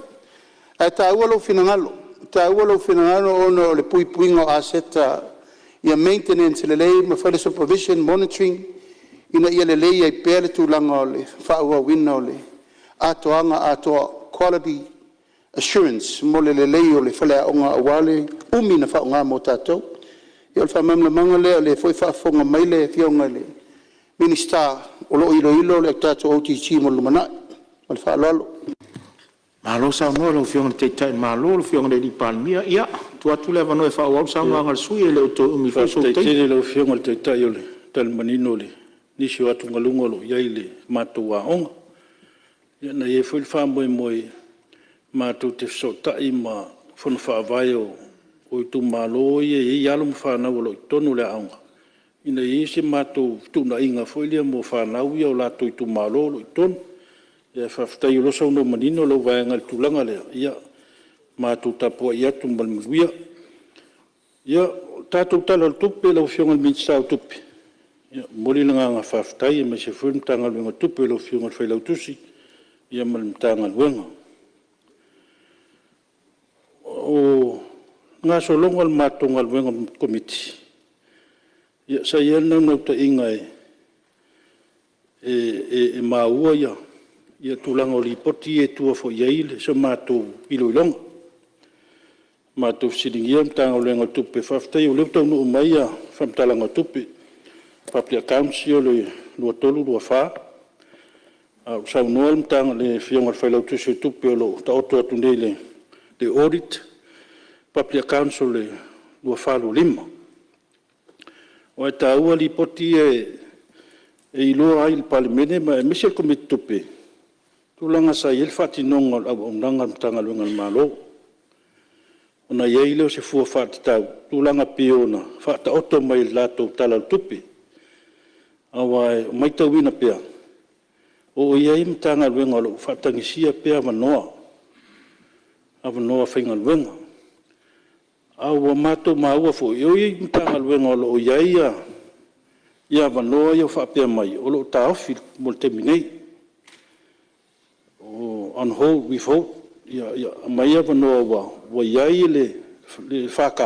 Ae taua lou finagalo, e taua lou finagalo ona o le puipuiga o aseta ia maintenance lelei ma fai le supervision, monitoring ina ia lelei ai pea le tulaga o le faaauauina o le atoaga atoa, quality assurance mo le lelei o le faleaoga aua le umi ona faaaoga mo tatou. Ia o le faamalamalamaga lea o lea foi e faafofoga mai le Afioga i le Minisita o lo o iloilo le tatou OGG mo le lumanai. Ma le faaaloalo. Malo saunoa i lau Afioga i le Taitai o le Malo lau Afioga i le Palemia. Ia, tuu atu le avanoa e faaauau le saunoaga a le sui usufono, e le o toe umi foi sou Faafetai taimi. tele i lau Afioga i le Taitai i le tali manino i nisi o atugaluga o lo o i ai i le matou aoga. Ia na i ai foi le faamoemoe matou te fesootai ma fono faavae o itumalo ia e i ai alo ma fanau o lo o i totonu o le aoga, ina ia i ai se matou fetuunaiga foi lea mo fanau ia o latou itumalo o lo o i totonu. Ae faafetai o lea ua saunoa manino lau vaega i le tulaga lea, ia matou tapuai atu ma le manuia. Ia, o le tatou Tala o le Tupe lau Afioga i le Minisita o Tupe, e momoli le agaga faafetai aemaise foi le Matagaluega o Tupe i lau Afioga i le Failautusi ma le Matagaluega. O le gasologa o le matou galuega Komiti, ia sa i ai le naunautaiga e maua tulaga o Lipoti ia e tua foi i ai sa matou iloiloga. Na matou fesiligia le Matagaluega o Tupe, faafetai o lea ua taunuu mai faamatalaga o tupe, public accounts ia o le 2023/2024, a o saunoa le Afioga i le Failautusi o Tupe o lo o taoto atu nei i le Audit Public Accounts o le 2024/2025. Aua e taua Lipoti ia e iloa ai i le Palemene aemaise le Komiti o Tupe tulaga sa i ai le faatinoga o le auaunaga a Matagaluega a le Malo, ona i ai lea o se fua faatatau i tulaga e pei ona faataoto mai i le latou Tala o le Tupe. Aua e matauina pea, o lo o i ai Matagaluega o lo o faatagisia pea avanoa faigaluega. A ua matou maua foi, e i ai Matagaluega o lo o i ai avanoa ia faapea mai o lo o taofi mo le taimi nei, on hold, withhold, ia aumai avanoa ua i ai le FK,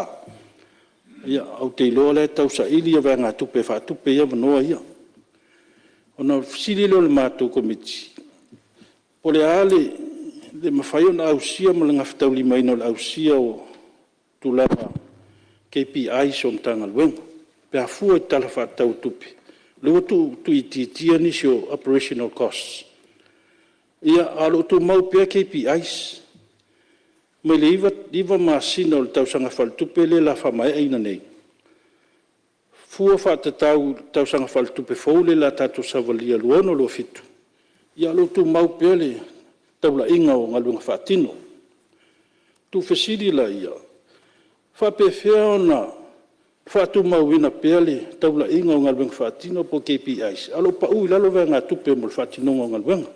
ae ou te iloa o la e tausaili vaegatupe e faatupe ai avanoa ia. Ona fesili lea o le matou Komiti, po o le a le mafai ona ausia ma le gafataulimaina o le ausia o tulaga o KPIs o Matagaluega pe a fua i le Tala Faatatau o Tupe, o lea ua tuuitiitia nisi o operational costs, ae o lo o tumau pea KPIs. Mai le 9 masina o le tausaga faaletupe lea o le a faamaeaina nei, fua faatatau i le tausaga faaletupe fou lea o le a tatou savalia 2026/2027, ia o lo o tumau pea le taulaiga o galuega faatino. Tuuufesili laia, e faapefea ona faatumauina pea le taulaiga o galuega faatino po o KPIs, a o lo o pau i lalo vaegatupe mo le faatinoga o galuega,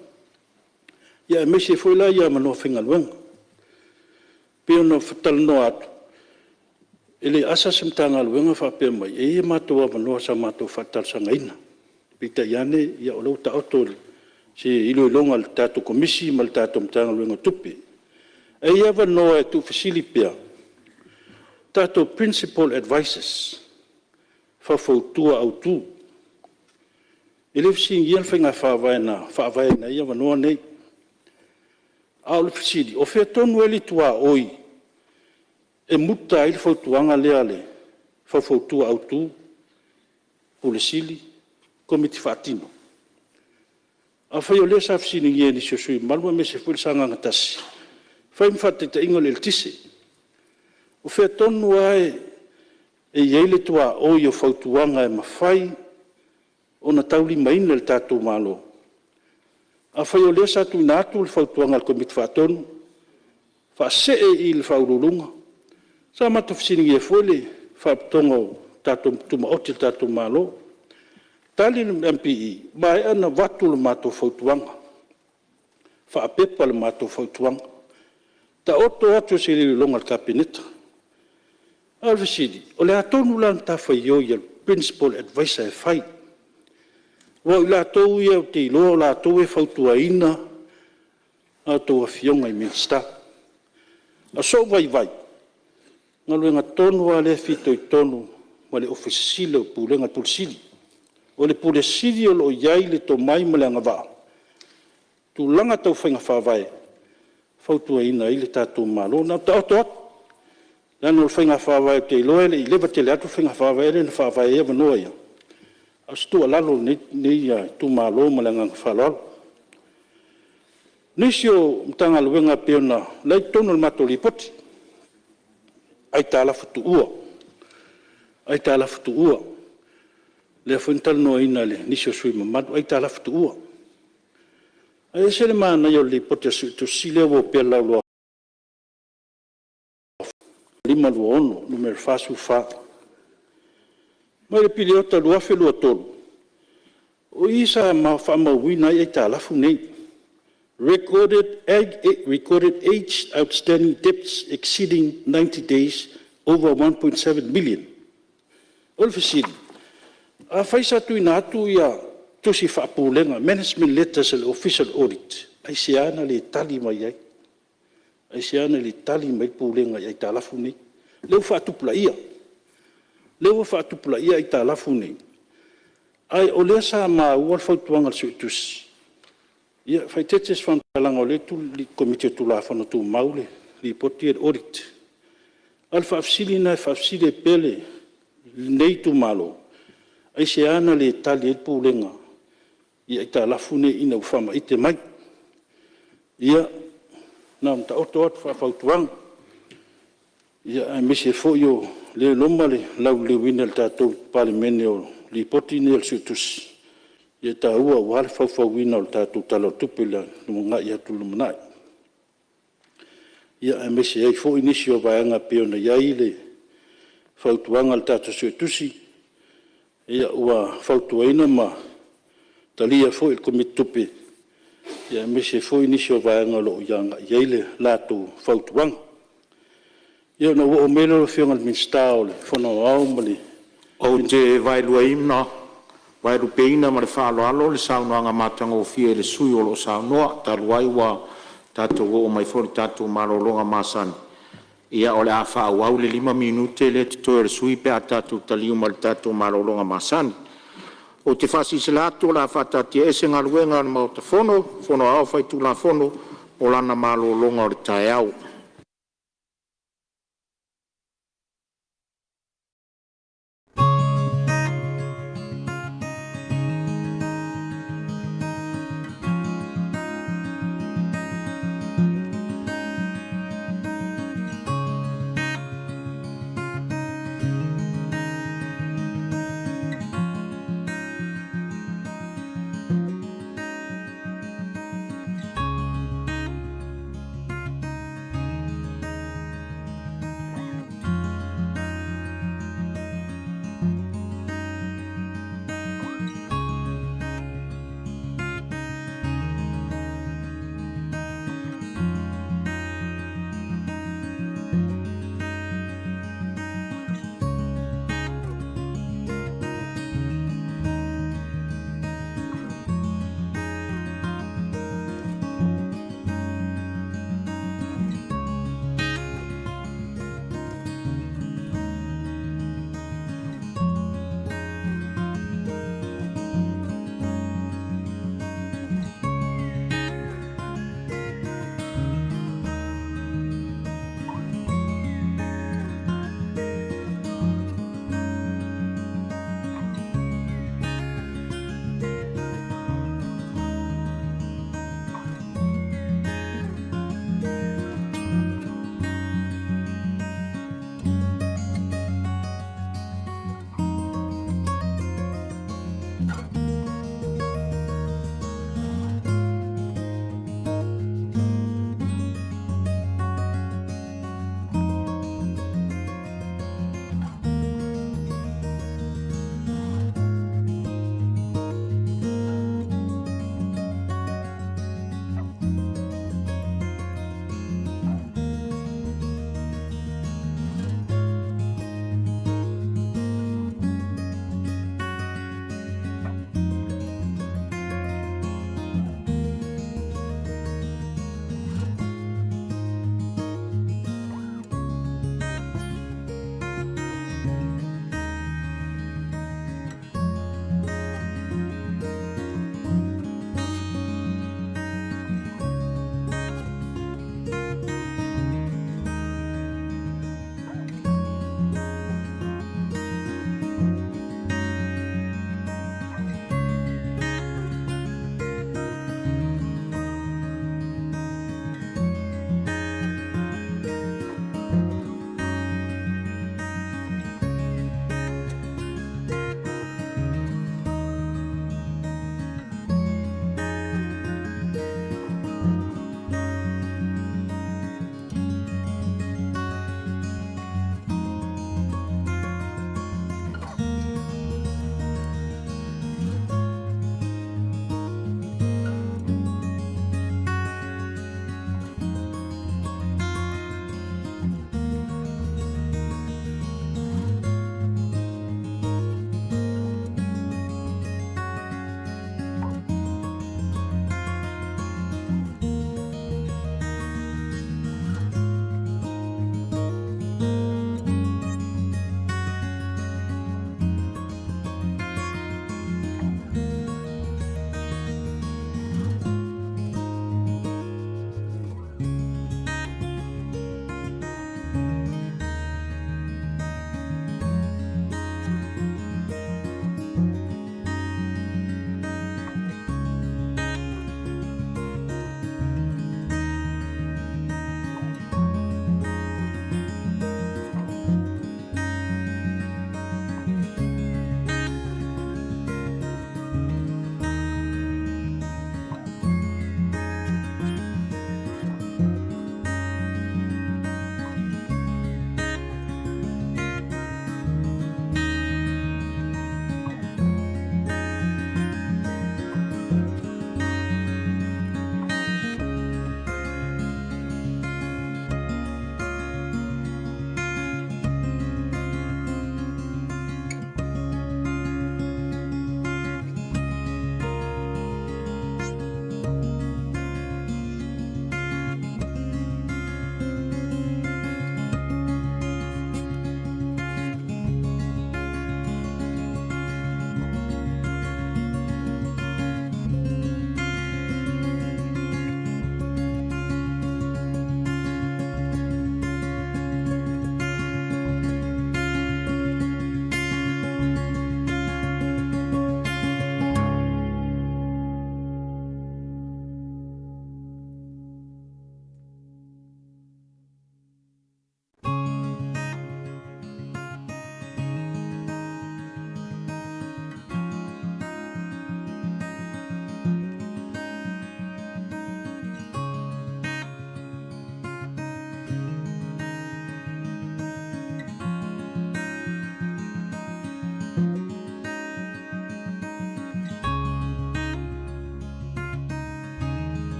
aemaise ai foi la avanoa faigaluega. E pei ona talanoa atu, e le asa se Matagaluega o faapea mai, e i ai matou avanoa sa matou faatalosagaina. Peitai ane o lea ua taoto se iloiloga a le tatou Komisi ma le tatou Matagaluega o Tupe. Ae i ai avanoa e tuufesili pea tatou principal advisers, faufautua autu. E le i fesiligia le faiga faavae na faavae ai avanoa nei. A o le fesili, o fea tonu e i ai le tuaoi e muta ai le fautuaga lea a le faufautua autu, Ofisa Sili, Komiti Faatino? Afai o lea sa fesiligia e nisi o sui usufono mamalu aemaise foi o Sagaga 1, fai ma faataitaiga o le eletise. O fea tonu lava e i ai le tuaoi o fautuaga e mafai ona taulimaina e le tatou Malo? Afai o lea sa tuuina atu le fautuaga a le Komiti Faatonu, faasee i le Faauluuluga. Sa matou fesiligia foi le Faalapotopotoga Tumaoti a le tatou Malo. Tali le MPE, ua maea ona avatu le matou fautuaga, faapepa le matou fautuaga, taoto atu i se iloiloga a le Kapeneta. A o le fesili, o le a tonu la le matafaioi a le Principal Advisor e fai? Aua o i latou ia ou te iloa o latou e fautuaina a outou Afioga i Minisita. O sou vaivai, o le galuega tonu lava lea e fitoitonu ma le Ofisa Sili o Pulega, le Ofisa Sili. O le Ofisa Sili o lo o i ai le tomai ma le agavaa tulaga tau faiga faavae e fautuaina ai le tatou Malo. Na ona taoto atu, leaga o le faiga faavae ou te iloa e le i leva tele atu le faiga faavae lea na faavae ai avanoa ia, a o se tuualalo a lenei itumalo ma le agaga faaaloalo. O nisi o Matagaluega e pei ona… o la e i totonu o le matou Lipoti, aitalafu tuua, aitalafu tuua, lea foi na talanoaina e nisi o sui usufono mamalu, aitalafu tuua. Ae ese le manaia o le Lipoti a le Suetusi lea ua opea i le Laulau-a-Fono 2025/2026 Nu.44, mai le piriota 2023, o i sa faamauina ai aitalafu nei, recorded age outstanding debts exceeding 90 days over $1.7 million. O le fesili, afai sa tuuina atu tusi faa-Pulega, management letters a le Ofisa o le Audit, aisea na le tali mai ai? Aisea na le tali mai ai le Pulega i aitalafu nei? Lea ua faatupulaia, lea ua faatupulaia aitalafu nei, a o lea sa maua le fautuaga a le Suetusi, ia faaeteete se faamatalaga o lea e i le Komiti o Tulafono Tumau le Lipoti lea o le Audit. A o le faafesili lena e faafesili ai pea lenei itumalo, aisea na le tali ai le Pulega i aitalafu nei ina ua faamaite mai? Ia, na ona taoto atu faafautuaga, aemaise foi o lea e loma le lauliliuina e le tatou Palemene o Lipoti nei a le Suetusi, e taua aua le faufauina o le tatou Tala o le Tupe i le agai atu i le lumanai. Ia, aemaise ai foi nisi o vaega e pei ona i ai le fautuaga a le tatou Suetusi, ua fautuaina ma talia foi e le Komiti Tupe, aemaise foi nisi o vaega o lo o agai i ai le latou fautuaga. Ia ona ou oo mai lea lau Afioga i le Minisita o le Fono Aoao ma le… Ou te vaelupeina ma le faaaloalo le saunoaga matagofie a le sui usufono o lo o saunoa. Talu ai ua tatou oo mai foi i le tatou malologa masani, ia o le a faaauau le 5 minute lea e totoe o le sui usufono pe a tatou taliu mai le tatou malologa masani. Ou te faasilasila atu o le a faataatiaese Galuega a le Maota Fono Aoao Faitulafono mo lana malologa o le taeao.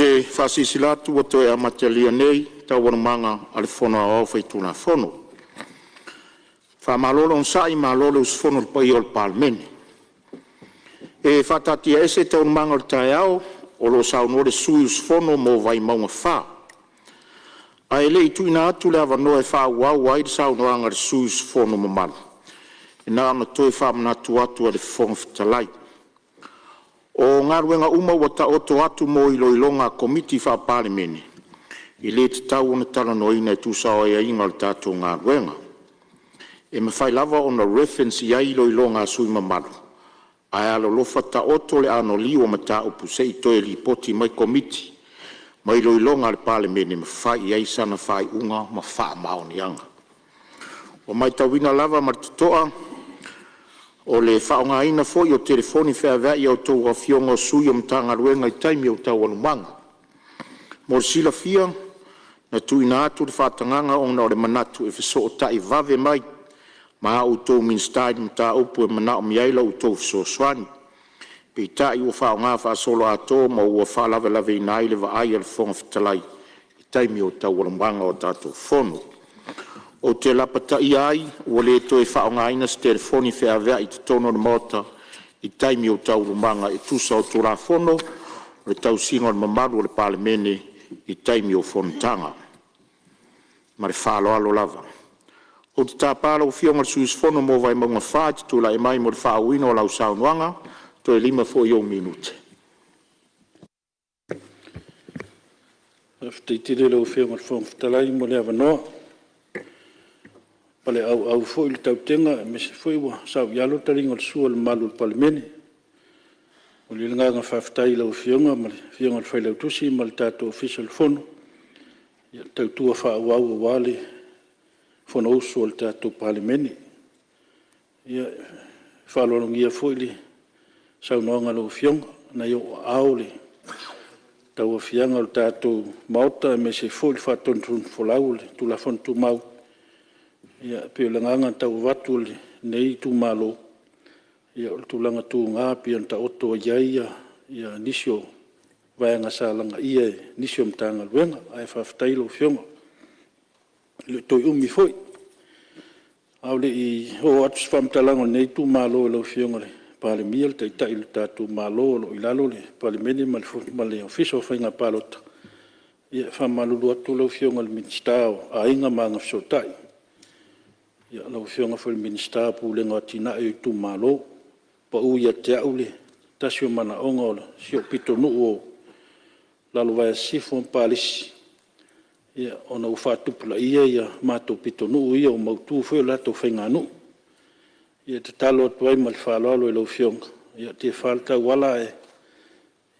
te faasilasila atu ua toe amatalia nei Taualumaga a le Fono Aoao Faitulafono. Faamalo le onosai malo le usufono i le paia o le Palemene. E faataatiaese Taualumaga o le taeao o lo o saunoa le sui usufono mo Vaimauga 4. Ae le i tuuina atu le avanoa e faaauau ai le saunoaga a le sui usufono mamalu, e na ona toe faamanatu atu e le Fofoga Fetalai, o galuega uma ua taoto atu mo iloiloga a Komiti Faa-Palemene, e le tatau ona talanoaina e tusa o aiaiga o le tatou galuega. E mafai lava ona reference i ai iloiloga a sui usufono mamalu, ae alolofa taoto le anoliu o mataupu se i toe lipoti mai Komiti ma iloiloga a le Palemene ma fai i ai sana faaiuga ma faamaoniaga. Ua matauina lava ma le totoa o le faaaogaina foi o telefoni feaveai a outou afioga o sui o Matagaluega i taimi o taualumaga. Mo le silafia, na tuuina atu le faatagaga ona o le manatu e fesootai vave mai ma a outou Minisita i ni mataupu e manaomia ai la outou fesoasoani. Peitai ua faaaoga faasoloatoa ma ua faalavelaveina ai le vaai a le Fofoga Fetalai i taimi o taualumaga o a tatou fono. Ou te lapataia ai ua le toe faaaogaina se telefoni feaveai i totonu o le Maota i taimi o taualumaga e tusa o Tulafono o le Tausiga o le Mamalu o le Palemene i taimi o fonotaga. Ma le faaaloalo lava. Ou te tapa lau Afioga i le sui usufono mo Vaimauga 4 e te tulai mai mo le faaauauina o lau saunoaga, toe 5 foi ou minute. Faafetai tele i lau Afioga i le Fofoga Fetalai mo le avanoa. Ua paleauau foi le tautega aemaise foi ua saoialo le taliga o le sua i le mamalu o le Palemene. E momoli ai le agaga faafetai i lau Afioga ma le Afioga i le Failautusi ma le tatou Ofisa o le Fono i le tautua faaauau aua le Fonousu a le tatou Palemene. Ia, e faaaloalogia foi le saunoaga a lau Afioga, o lena e i ou aao le tauaofiaga o le tatou Maota aemaise foi le faatonutonufolau o le Tulafono Tumau. E pei o le agaga na tau avatu e lenei itumalo, o le tulaga tuga pei ona taoto i ai nisi o vaega sa lagaia e nisi o Matagaluega. Ae faafetai i lau Afioga, e le o toe umi foi. A o le i oo atu se faamatalaga a lenei itumalo i lau Afioga i le Palemia, le Taitai o le tatou Malo o lo o i lalo le Palemene ma le Ofisa o Faiga Palota, ia e faamalulu atu lau Afioga i le Minisita o Aiga ma Agafesootai, lau Afioga foi i le Minisita o Pulega o Atinae o Itumalo. Pau ia te au le tasi o manaoga o si ou pitonuu o Lalovaea Sisifo ma Palisi, ona ua faatupulaia matou pitonuu ia, ua mautu foi a latou faiganuu. E tatalo atu ai ma le faaaloalo i lau Afioga, ia tefa le tauala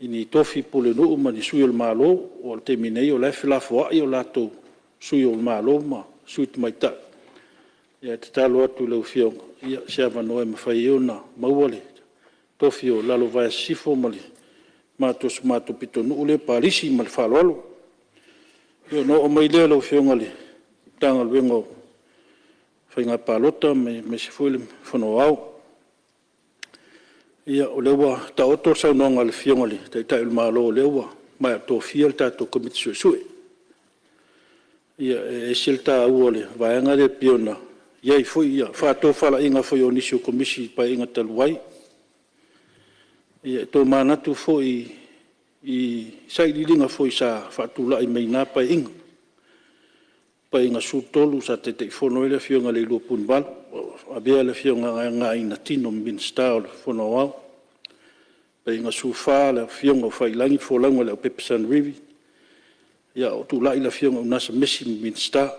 i ni tofi pulenuu ma ni sui o le Malo, aua o le taimi nei o la e felafoai o latou sui o le Malo ma sui tamaitai. Ae tatalo atu i lau Afioga, i se avanoa e mafai ai ona maua le tofi o Lalovaea Sisifo ma si o matou pitonuu lea o Palisi. Ma le faaaloalo. Ona oo mai lea i lau Afioga i le Matagaluega o Faiga Palota aemaise foi o le Fono Aoao. Ia, o lea ua taoto le saunoaga a le Afioga i le Taitai o le Malo o lea ua maea tofia le tatou Komiti Suesue. Ia, e ese le taua o le vaega lea pei ona i ai foi faatofalaiga foi a nisi o Komisi i le Paeaiga talu ai. E tomanatu foi i sailiiliga foi sa faatulai mai na Paeaiga, Paeaiga XIII sa Taitaifono ai le Afioga ia Leilua Punivalu o avea le Afioga ia Aina Tino ma Minisita o le Fono Aoao. Paeaiga XIV le Afioga o Faiilagi le folauga a Leaupepe Son Riri, a o tulai le Afioga ia Unasa Mesi ma Minisita.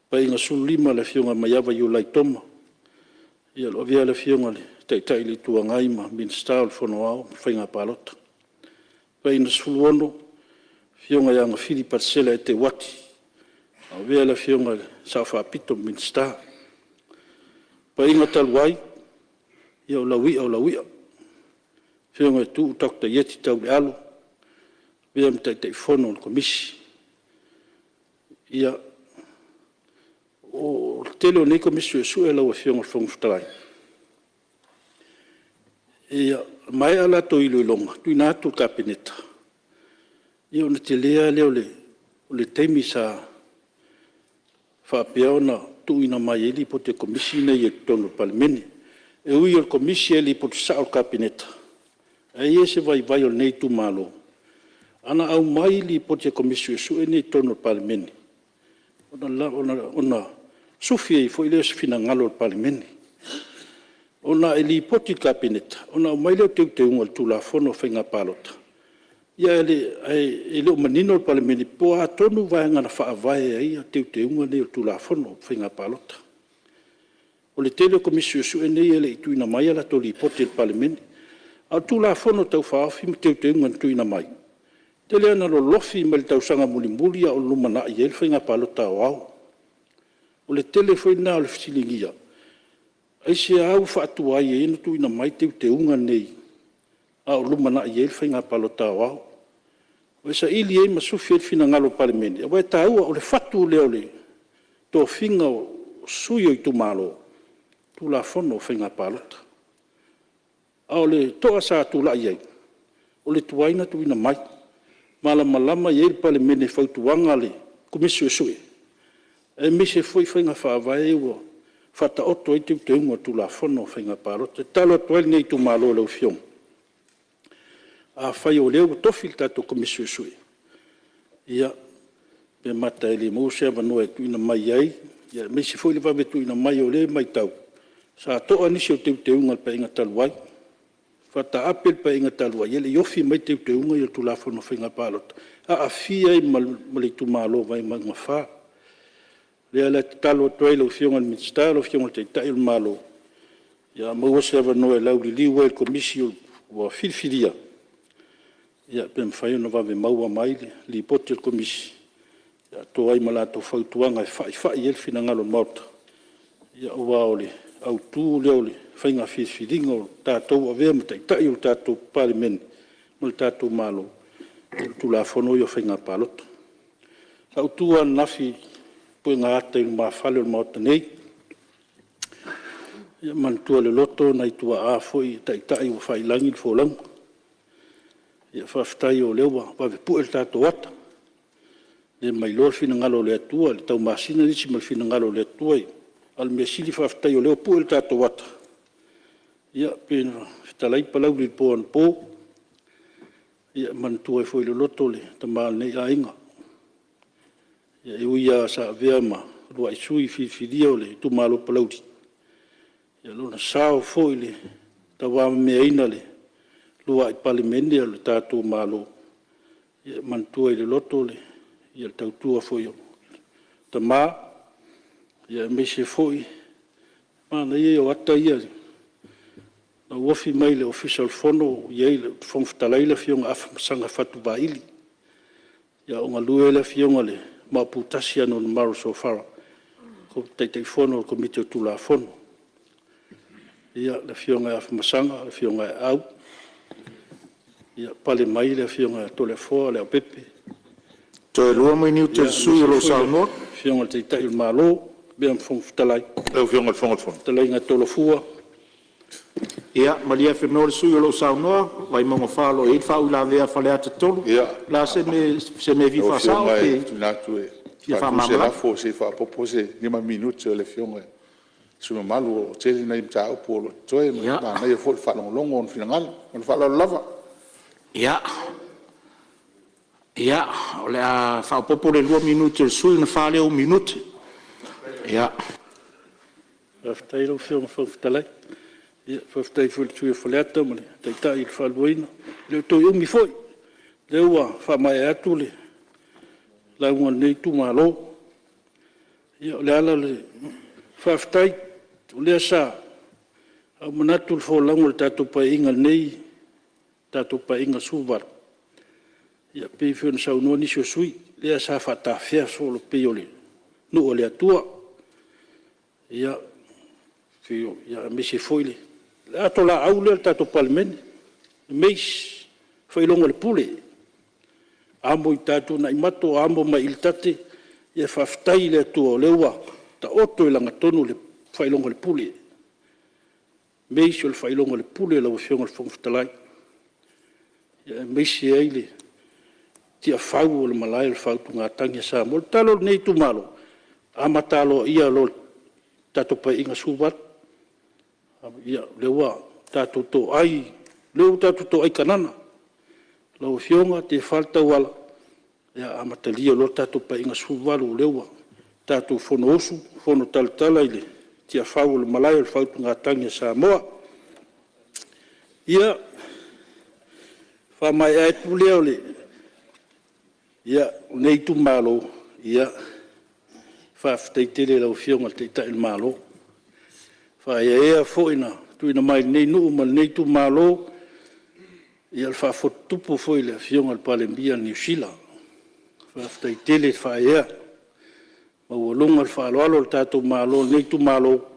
Paeaiga XV le Afioga ia Maiava Iulai Toma o lo o avea le Afioga i le Taitai o le Itu Agai ma Minisita o le Fono Aoao ma Faiga Palota. Paeaiga XVI, Afioga ia Gafili Paleseela Eteuati, a o avea le Afioga i le Sao Faapito ma Minisita. Le Paeaiga talu ai, ia o lau ia o lau ia, le Afioga ia Tuuu Dr. Ieti Taulealu, avea ma Taitaifono o le Komisi. Ia, o le tele o nei Komisi Suesue lau Afioga i le Fofoga Fetalai, e maea a latou iloiloga, tuuina atu i le Kapeneta, Ia ona tele lava lea o le taimi sa faapea ona tuuina mai ai Lipoti a le Komisi lenei i totonu o le Palemene. E ui o le Komisi e lipoti sao i le Kapeneta, ae i ai se vaivai o lenei itumalo, ana aumai Lipoti a Komisi Suesue nei i totonu o le Palemene, ona sufi ai foi lea o se finagalo o le Palemene. Ona e lipoti i le Kapeneta ona aumai lea o teuteuga o le Tulafono o Faiga Palota, ae le o manino le Palemene po o a tonu vaega na faavae ai teuteuga nei o le Tulafono o Faiga Palota. O le tele o Komisi Suesue nei e le i tuuina mai a latou Lipoti i le Palemene. A o le Tulafono Tau Faaofi ma Teuteuga na tuuina mai, e tele lava ina lolofi mai le tausaga mulimuli a o lumanai ai le faiga palota aoao. O le tele foi lena o le fesiligia, aisea ua faatuai ai ona tuuina mai teuteuga nei a o lumanai ai le faiga palota aoao? E saili ai ma sufi ai le finagalo o le Palemene, aua e taua, o le fatu lea o le tofiga o sui o itumalo, Tulafono o Faiga Palota. A o le toa sa tulai ai, o le tuai ona tuuina mai, malamalama i ai le Palemene i fautuaga a le Komisi Suesue, aemaise foi faiga faavae ia ua faataoto ai teuteuga o le Tulafono o Faiga Palota. E tatalo atu ai lenei itumalo i lau Afioga, afai o lea ua tofi le tatou Komisi Suesue, ia, pe mata e le maua se avanoa e tuuina mai ai, aemaise foi le vave tuuina mai o lea e matau, sa toa nisi o teuteuga o le Paeaiga talu ai, faataape le Paeaiga talu ai, e le i ofi mai teuteuga ia o le Tulafono o Faiga Palota, aafia ai ma le itumalo o Vaimauga 4. O lea la e tatalo atu ai i lau Afioga i le Minisita lau Afioga i le Taitai o le Malo, a maua se avanoa e lauliliu ai e le Komisi ua filifilia, ia pe mafai ona vave maua mai le Lipoti a le Komisi atoa ai ma latou fautuaga e faifai i ai le finagalo o le Maota, aua o le autu lea o le faiga filifiliga o tatou ua avea ma taitai o le tatou Palemene ma le tatou Malo, o Tulafono ia o Faiga Palota. Sa ou tu ananafi i puega ata i lumafale o le Maota nei, e manatua i le loto nai tuaa foi o taitai ua faiilagi le folauga. Faafetai o lea ua vave pue le tatou ata, le ma iloa le finagalo o le Atua i le taumasina nisi ma le finagalo o le Atua, a o le mea sili faafetai o lea ua pue le tatou ata. Ia pei ona fetalai Palauli i le po anapo, e manatua ai foi i le loto le tama o lenei aiga. E ui lava sa avea ma uluai sui filifilia o le itumalo o Palauli, ia lona sao foi i le tauavameaina o le uluai Palemene o le tatou Malo, e manatua i le loto le tautua foi a tama, aemaise foi o le manaia ia o ata ia na ou ofi mai i le Ofisa o le Fono o i ai le Fofoga Fetalai le Afioga ia Afamasaga Fatu Vaili, a o galue le Afioga i le Maoputasi Anaunamalo Sofara o Taitaifono o le Komiti o Tulafono. Ia, le Afioga ia Afamasaga, le Afioga ia Aau, ia pale mai le Afioga ia Toleafoa Leaupepe. Toe 2 minute o le sui usufono o lo o saunoa. Aemaise foi le Afioga i le Taitai o le Malo ma le Fofoga Fetalai, le Fetalaiga ia Tolofua. Ia malie Afenoa le sui usufono o lo o saunoa, Vaimauga 4 o lo o i ai le faauilavea a Faleata 3. O le a se mea e fia Lau faasao Afioga pe e tuuina atu e fia faatu se faamalamalama? lafo, Se i faaopoopo se 5 minute o le Afioga i le sui usufono mamalu, e tele nai mataupu o lo o totoe ma e manaia foi le faalogologo i ona finagalo. Ma le faaaloalo lava. Ia, o le a faaopoopo le 2 minute a le sui usufono ona 4 lea ou minute. Ia. Faafetai lau Afioga i le Fofoga Fetalai. Faafetai foi i le sui usufono o Faleata ma le Taitai i le faaluaina. E le o toe umi foi, o lea ua faamaea atu le lauga a lenei itumalo. Ia, o le ala o le faafetai, o lea sa ou manatu i le folauga o le tatou Paeaiga nei, le tatou Paeaiga XVIII, e pei foi ona saunoa nisi o sui usufono, lea sa faatafea solo e pei o le nuu a le Atua. Ia, aemaise foi le atolaau lea a le tatou Palemene, le mace, faailoga o le pule, amo i tai Tuanaimato, amo mai i tate, ia faafetai i le Atua o lea ua taoto i lagatonu le faailoga o le pule. O le mace o le faailoga o le pule lau Afioga i le Fofoga Fetalai, aemaise ai le Tiafau o le Malae o le Faautugatagi a Samoa. O le tatalo a lenei itumalo, amata aloaia loa i le tatou Paeaiga XVIII. Ia, lea ua tatou toai, lea ua tatou toai Kanana. Lau Afioga tefa le tauala, ia amatalia loa le tatou Paeaiga XVIII o lea ua tatou fonousu, fono talatala i le tiafau o le Malae o le Faautugatagi a Samoa. Ia, ona faamaea atu lea o lenei itumalo, ia, faafetai tele i lau Afioga i le Taitai o le Malo, faaeaea foi na tuuina mai i lenei nuu ma lenei itumalo le faafotutupu foi i le Afioga i le Palemia o Niu Sila. Faafetai tele le faaeaea, e maualuga le faaaloalo a le tatou Malo i lenei itumalo.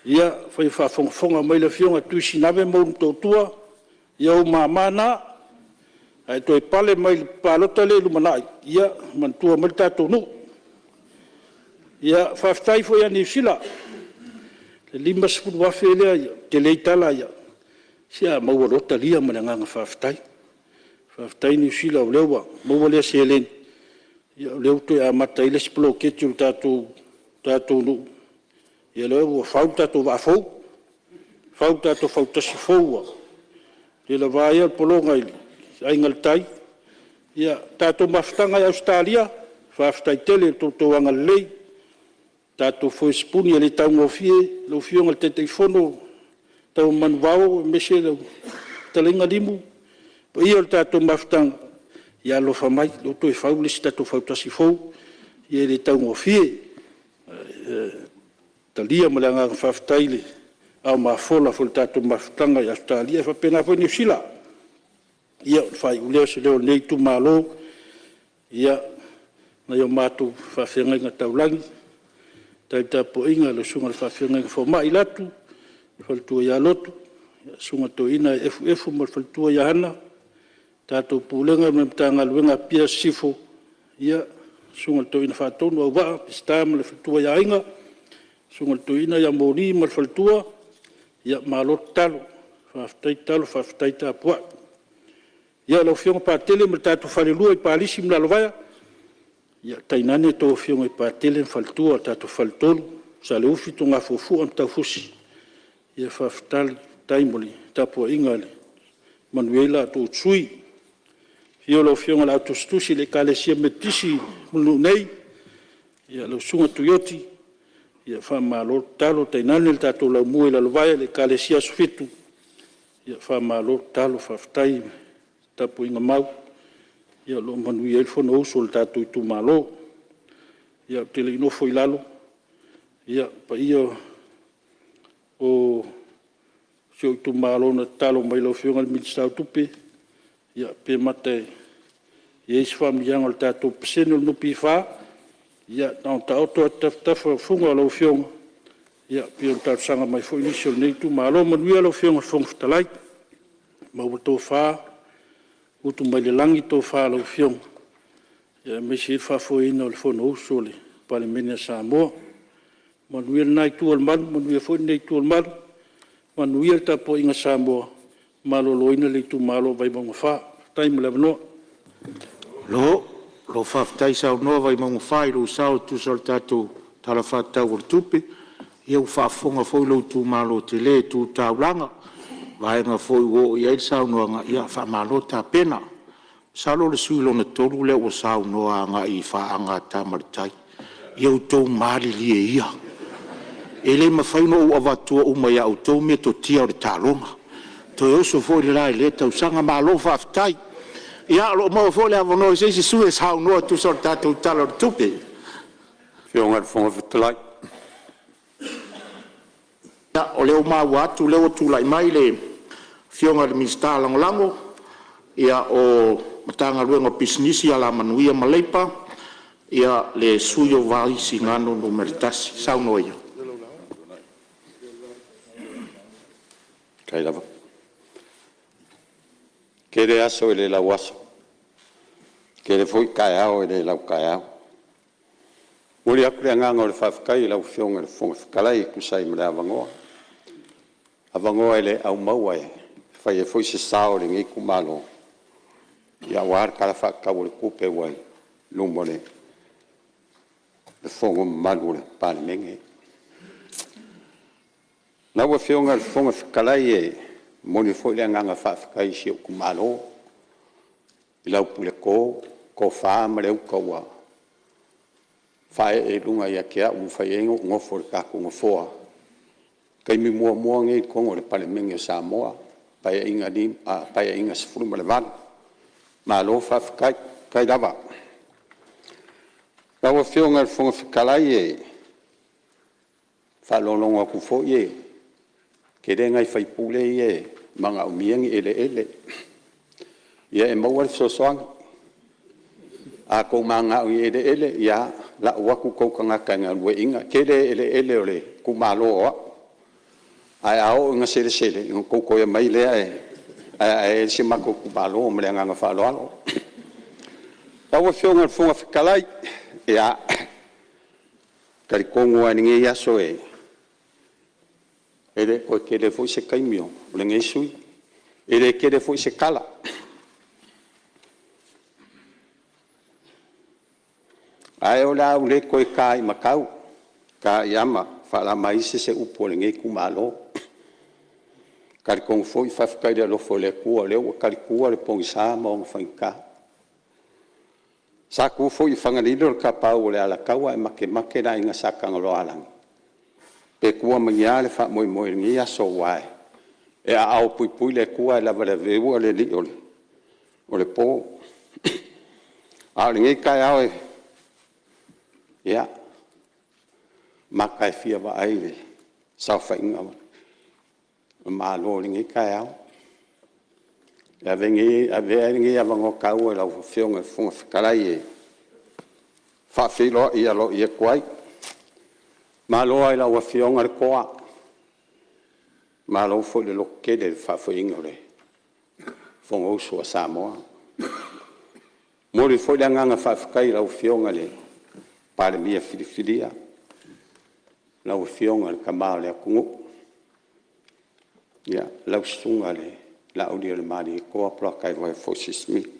Ia, afai o faafogafoga mai le Afioga Tui Sinave ma ou Motootua, ia o ou mama na. A e toe pale mai i le palota lea i le lumanai, ia manatua mai le tatou nuu. Faafetai foi ia Niu Sila i le $50,000 lea, e tele tala, se a maua loa talia ma le agaga faafetai. Faafetai Niu Sila o lea ua maua lea seleni, o lea ua toe amata ai le isi poloketi o le tatou nuu, ia o lea ua fau le tatou vaa fou, fau le tatou fautasi fou ua televavave ai le pologa i le Aiga i le Tai. Ia, le tatou mafutaga i Ausetalia, faafetai tele i lo outou agalelei, le tatou foe sipuni e le taugofie lau Afioga i le Taitaifono Taeaumanuvao aemaise lau Fetalaiga Limu, le paia o le tatou mafutaga, ia alofa mai o lea ua toe fau le isi tatou fautasi fou, e le taugofie. E talia ma le agaga faafetai le aao mafola foi i le tatou mafutaga i Ausetalia, e faapena foi Niu Sila. Ia, ona faaiu lea o se leo o lenei itumalo, ia, nai o matou faafeagaiga taulagi, faafetai i le tapuaiga i lau susuga i le faafeagaiga fomai Latu ma le faletua ia Lotu, le susuga i le toeaina ia Efuefu ma le faletua ia Hana, le tatou Pulega ma le Matagaluega i Apia Sisifo, le susuga i le Toeaina Faatonu Auvaa Peseta ma le faletua ia Aiga, le susuga i le toeaina ia Moli ma le faletua, malo tatalo, faafetai tatalo faafetai tapuai. Ia, lau Afioga Patele ma le tatou falelua i Palisi ma Lalovaea, ia tainane a outou Afioga i Patele ma faletua, le tatou faletolu, Saleufi, Tugafuafua ma Taufusi, faafetai mo le tapuaiga e manuia ai la outou sui usufono. Afio lau Afioga i le Au Tusitusi i le Ekalesia Metotisi i Mulinuu nei, lau Susuga Tuioti, faamalo tatalo, tainane le tatou Laumua i Lalovaea i le Ekalesia Aso Fitu, faamalo tatalo, faafetai i le tapuaiga mau o lo o manuia ai le Fonousu a le tatou itumalo. Ia, ou te le i nofo i lalo, le paia o si ou itumalo na tatalo mai i lau Afioga i le Minisita o Tupe, pe mata e i ai se faamanuiaga o le tatou pasene o le NPF, ia na ona taoto lava i tafatafa o fuga o lau Afioga, e pei ona talosaga mai foi nisi o lenei itumalo. Manuia lau Afioga i le Fofoga Fetalai, maua le tofa, utu mai le lagi le tofa a lau Afioga aemaise ai le faafoeina o le Fonousu a le Palemene a Samoa. Manuia lena Itu o le Malu, manuia foi lenei Itu o le Malu, manuia le tapuaiga a Samoa, maloloina le itumalo o Vaimauga 4. Faafetai mo le avanoa. Malo faafetai saunoa Vaimauga 4 i lou sao e tusa o le tatou Tala Faatatau o le Tupe. Ia ua faafofoga foi lou itumalo tele tu taulaga, vaega foi ua oo i ai le saunoaga, ia faamalo tapena. Masalo o le sui usufono lona tolu lea ua saunoa agai i faaga a Tama a le Tai. Ia outou malilie ia, e le mafai ona ou avatua uma ia outou metotia o le taaloga, toe oso foi le la i lea tausaga. Malo faafetai. Ia o lo o maua foi le avanoa i se isi sui usufono e saunoa e tusa o le tatou Tala o le Tupe. Ia, o lea ua maua atu o lea ua tulai mai le Afioga i le Minisita Lagolago o Matagaluega o Pisinisi, Alamanuia ma Leipa, le sui usufono mo Vaisigano Nu.1. Saunoa ia. Tele aso e le lauaso, tele foi taeao e le lautaeao. E momoli atu le agaga o le faafetai i lau Afioga i le Fofoga Fetalai e tusa ai ma le avanoa, avanoa e le aumaua e fai ai foi se sao o lenei itumalo. Aua le Tala Faatatau o le Tupe ua i luma o le Fono mamalu o le Palemene. Lau Afioga i le Fofoga Fetalai e momoli foi le agaga faafetai i si ou Itumalo i lau Puleto, le tofa ma le uta ua faaee i luga ia te au ua mafai ai ona ou nofo i le tatou Nofoa, o le taimi muamua lenei i totonu o le Palemene o Samoa, Paeaiga 18. Malo faafetai, faafetai lava. Lau Afioga i le Fofoga Fetalai e faalogologo atu foi e tele nai sui usufono ia e manaomia ni eleele. Ia e maua le fesoasoani, a outou mananao i eleele, ia lau atu outou tagata e galueaiina, e tele eleele o le itumalo o au. Ae a oo ina selesele ona outou toe omai lea e aeae ai si o matou itumalo. Ma le agaga faaaloalo. Lau Afioga i le Fofoga Fetalai, ia, e talitonu lava i lenei aso e le toe tele foi se taimi o lenei sui usufono, e le tele foi se tala. Ae o le a ou le toe ta i matau, taaiama faalamaise se upu a lenei itumalo. E talitonu foi faafetai i le alofa o le Atua o lea ua talitua le pogisa ma ona faigata. Sa tu foi i Fagalilo le tapaau o le Alataua ae matemate le Aiga Sa Tagaloaalagi. Pe tua ma ni a le faamoemoe i lenei aso aua e aao puipui le Atua ae lavelaveua le alii o le po. A o lenei taeao, ia, mata e fia vaai i le saofaiga a Malo i lenei taeao. E avea ai lenei avanoa taua i lau Afioga i le Fofoga Fetalai e faafeiloai aloaia atu ai. Malo lava i lau Afioga le toa, malo foi le lototele i le faafoeina o le Fonousu a Samoa. E momoli foi le agaga faafetai i lau Afioga i le Palemia filifilia, lau Afioga i le Tama o le atunuu, lau Susuga i le Laaulialemalietoa Polataivao Fosi Smith. E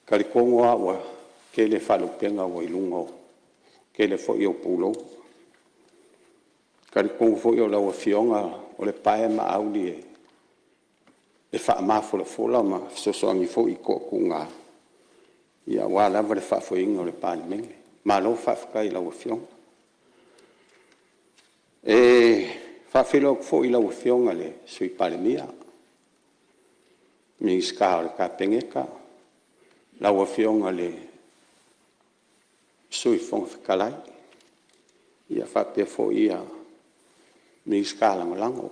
talitonu lava ua tele faalupega ua i luga o le tele foi o ou pulou. E talitonu foi o lau Afioga o le pae ma auli e faamafolafola ma fesoasoani foi i toatuga aua lava le faafoeina o le Palemene. Malo faafetai i lau Afioga. E faafeiloai atu foi i lau Afioga i le Sui Palemia, Minisita o le Kapeneta, lau Afioga i le Sui Fofoga Fetalai, faapea foi Minisita Lagolago.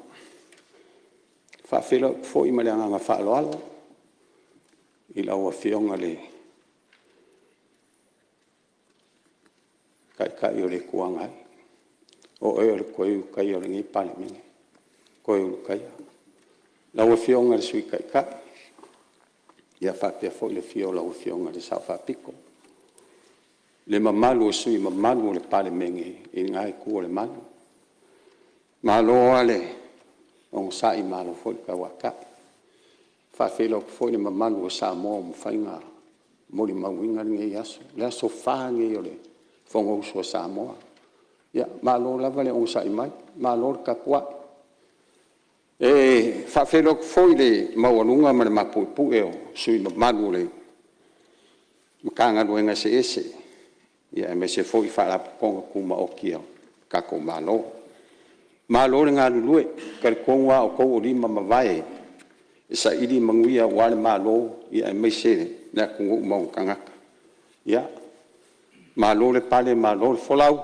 E faafeiloai atu foi ma le agaga faaaloalo i lau Afioga i le Taitai o le Itu Agai, o oe o le Toe Ulutaia o lenei Palemene, Toe Ulutaia. Lau Afioga i le Sui Taitai faapea foi le afio o lau Afioga i le Sao Faapito, le mamalu o sui usufono mamalu o le Palemene i lena itu o le malu. Malo lava le onosai malo foi le tauatai. E faafeiloai atu foi i le mamalu o Samoa ua mafai ona molimauina lenei aso, o le aso 4 lenei o le Fonousu a Samoa. Ia malo lava le onosai mai, malo le tapuai. E faafeiloai atu foi i le maualuga ma le mapuepue o sui usufono mamalu o Matagaluega eseese aemaise foi Faalapotopotoga Tumaoti a le tatou Malo. Malo le galulue. E talitonu lava o outou o lima ma vae e saili manuia aua le Malo aemaise le atunuu ma ona tagata. Ia malo le pale malo le folau,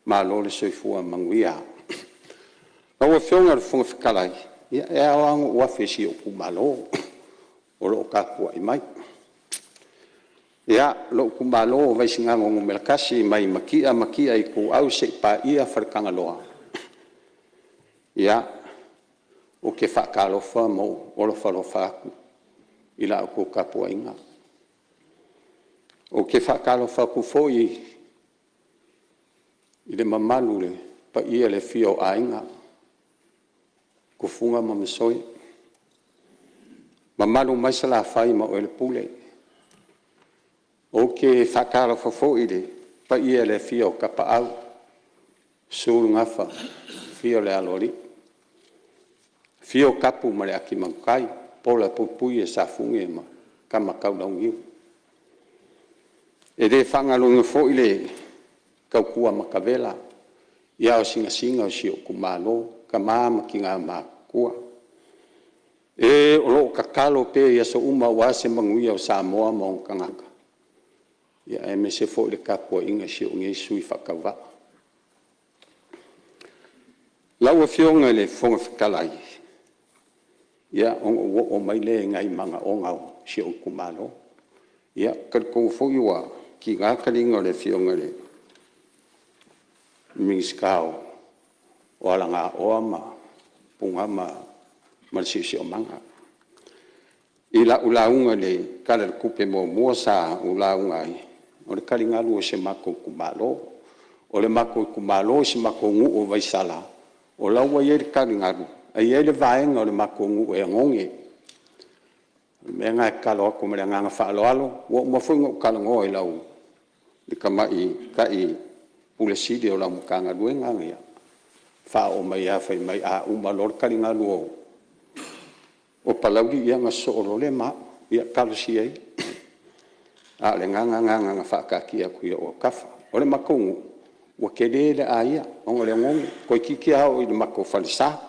malo le soifua manuia. Lau Afioga i le Fofoga Fetalai, ia e ao lava ona ou afe i si ou itumalo o lo o tapuai mai. Ia, lou itumalo o Vaisigano Nu.1 mai Matia Matia Ituau seia paia Faletagaloa, ia, ou te faatalofa ma ou alofa alofa atu i la outou tapuaiga. Ou te faatalofa atu foi i le mamalu i le paia i le afio o Aiga, Tufuga ma Masoe, Mamalu mai Salafai ma oe le Pule. Ou te faatalofa foi i le paia i le afio o Tapaau, susu le Gafa, afio le Aloalii, afio Tapu ma le Atimalutai, pola puipuia Safune ma Tama Taulauniu. E le faagaloina foi le tautua matavela i ao sinasina o si ou itumalo, tama ma tina matutua, e o lo o tatalo pea i aso uma aua se manuia o Samoa ma ona tagata, aemaise foi le tapuaiga a si ou nei sui usufono faatauvaa. Lau Afioga i le Fofoga Fetalai, ia ona ou oo mai lea i nai manaoga o si ou itumalo. Ia, e talitonu foi ua tiga taliga o le Afioga i le Minisita o Alagaoa ma Puna ma le Siosiomaga. I lau lauga i le Tala o le Tupe muamua sa ou lauga ai, o le taligalu o si o matou itumalo. O le matou itumalo o si o matou nuu o Vaisala, o la e ua i ai le taligalu, ae i ai le vaega o le matou nuu e oneone. O le mea lena e tatalo atu ma le agaga faaaloalo, ua uma foi ona ou talanoa i le Tamaitai Ofisa Sili o lau Matagaluega, ia faaoo mai lava fai mai a uma loa le taligalu o Palauli ona sosoo loa lea ma au. Ia talosia ia. A o le agaga lena na ona faataatia atu i ou autafa. O le matou nuu, ua tele le aia ona o le oneone, toeitiiti lava oo i le matou falesa.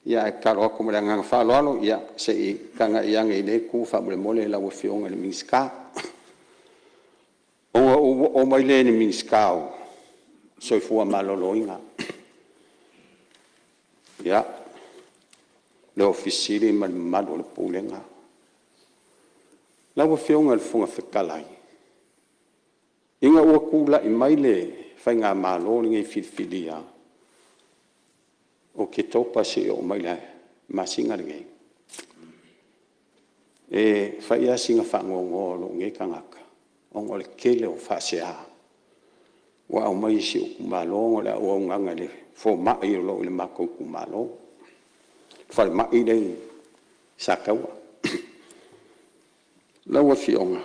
Ia ae tatalo atu ma le agaga faaaloalo, se i tagai ane i lea itu faamolemole lau Afioga i le Minisita. Ona ou oo mai lea i le Minisita o le Soifua Maloloina. Ia, le Ofisa Sili ma le mamalu o le Pulega. Lau Afioga i le Fofoga Fetalai, ina ua tulai mai le faigamalo lenei filifilia Oketopa seia oo mai i le masina lenei, e fai lava sina faanoanoa o lou nei tagata ona o le tele o faasea ua aumai i si ou itumalo ona o le auaunaga i le fomai o lo o i le matou itumalo, le falemai lea i Sataua. Lau Afioga,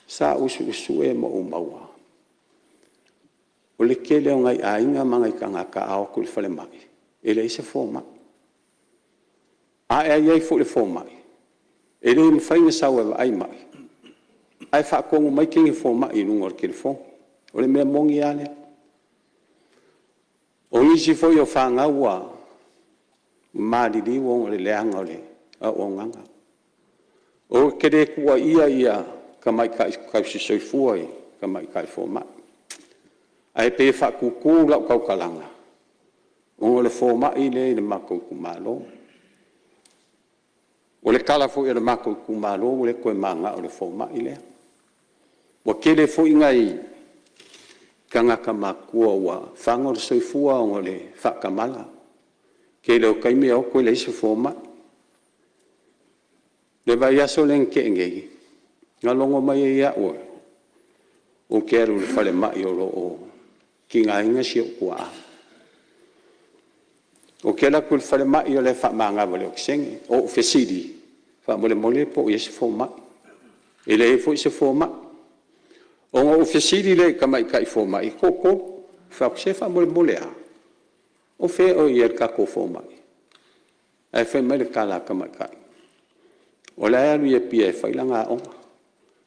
sa ou suesue ma ou maua, o le tele o nai aiga ma nai tagata a o atu i le falemai, e leai se fomai. A i ai foi le fomai, e le mafai ona sau e vaai mai, ae faatonu mai teine fomai i luga o le telefoni. O le mea moni lava lea. O nisi foi o fanau ua maliliu ona o le leaga o le auaunaga. Ou te le tuuaia tamaitai tausisoifua i tamaitai fomai, ae pei e faatutu lau tautalaga, ona o le fomai lea e i le matou itumalo. O le tala foi a le matou itumalo ua le toe mananao i le fomai lea. Ua tele foi nai tagata matutua ua faga le soifua ona o le faatamala. O le tele o taimi e o atu e leai se fomai. O le vaiaso lea na tea nei, na logo mai ai au ou te alu i le falemai o lo o tigaina si ou tuaa. Ou te alu atu i le falemai o la e faamanava i le okesene. Ou fesili faamolemole po o i ai se fomai. E leai foi se fomai. Ona ou fesili lea i tamaitai fomai e toatolu, ou fai atu, se faamolemole lava, o fea o i ai le tatou fomai? Ae fai mai le tala a le tamaitai, o la e alu i Apia e fai lana aoga,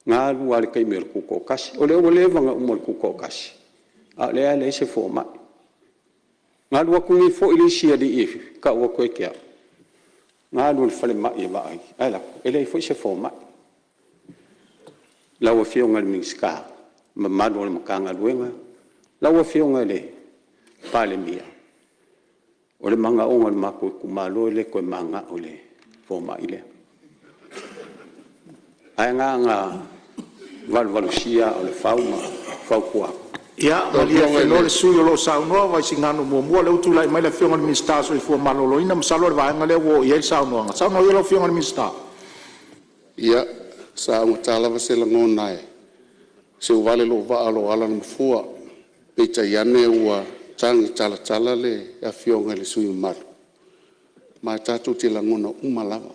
na alu lava i le taimi o le tutoatasi. O lea ua leva ona uma le tutoatasi, a o lea lava e leai se fomai. Na alu atu nei foi le isi alii e tau atu ia te au, na alu i le falemai e vaai, ae alu atu e leai foi se fomai. Lau Afioga i le Minisita ma le mamalu o le Matagaluega, lau Afioga i le Palemia, o le manaoga o le matou itumalo e le toe mananao i le fomai lea. Ae na ona valuvalusia aa o le fau ma fautua atu. Ia malie afenoa le sui usufono o lo o saunoa Vaisigano 1, lea ua tulai mai le Afioga i le Minisita o le Soifua Maloloina. Masalo o le vaega lea ua oo i ai le saunoaga. Saunoa ia lau Afioga i le Minisita. Ia, sa augata lava se lagona e seuvale lou vaa o lo o ala le mafua, peitai ane ua tagi talatala le Afioga i le sui usufono mamalu, ma e tatou te lagona uma lava.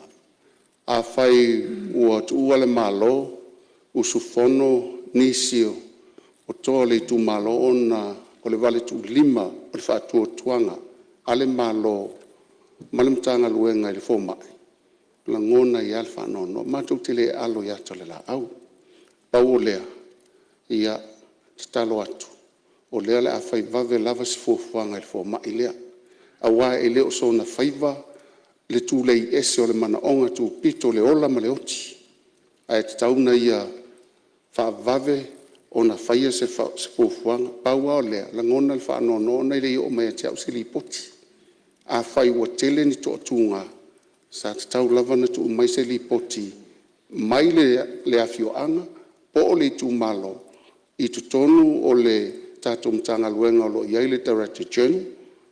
Afai ua tuua le Malo, usufono nisi o toa o le itumalo ona o le valetuulima o le faatuatuaga a le Malo ma le Matagaluega i le fomai, e lagona ai lava le faanoanoa. Matou te le alo i ata o le laau. Pau o lea, ia, e tatalo atu, o lea o le a fai vave lava se fuafuaga i le fomai lea, aua e le o soona faiva le tulei ese o le manaoga tupito o le ola ma le oti, ae tatau ona ia faavavevave ona faia se fuafuaga. Pau lava o lea, e lagona le faanoanoa ona e le i oo mai ia te au se lipoti. Afai ua tele ni toatuga, sa tatau lava ona tuu mai se lipoti mai le afioaga po o le itumalo i totonu o le tatou Matagaluega o lo o i ai le Director General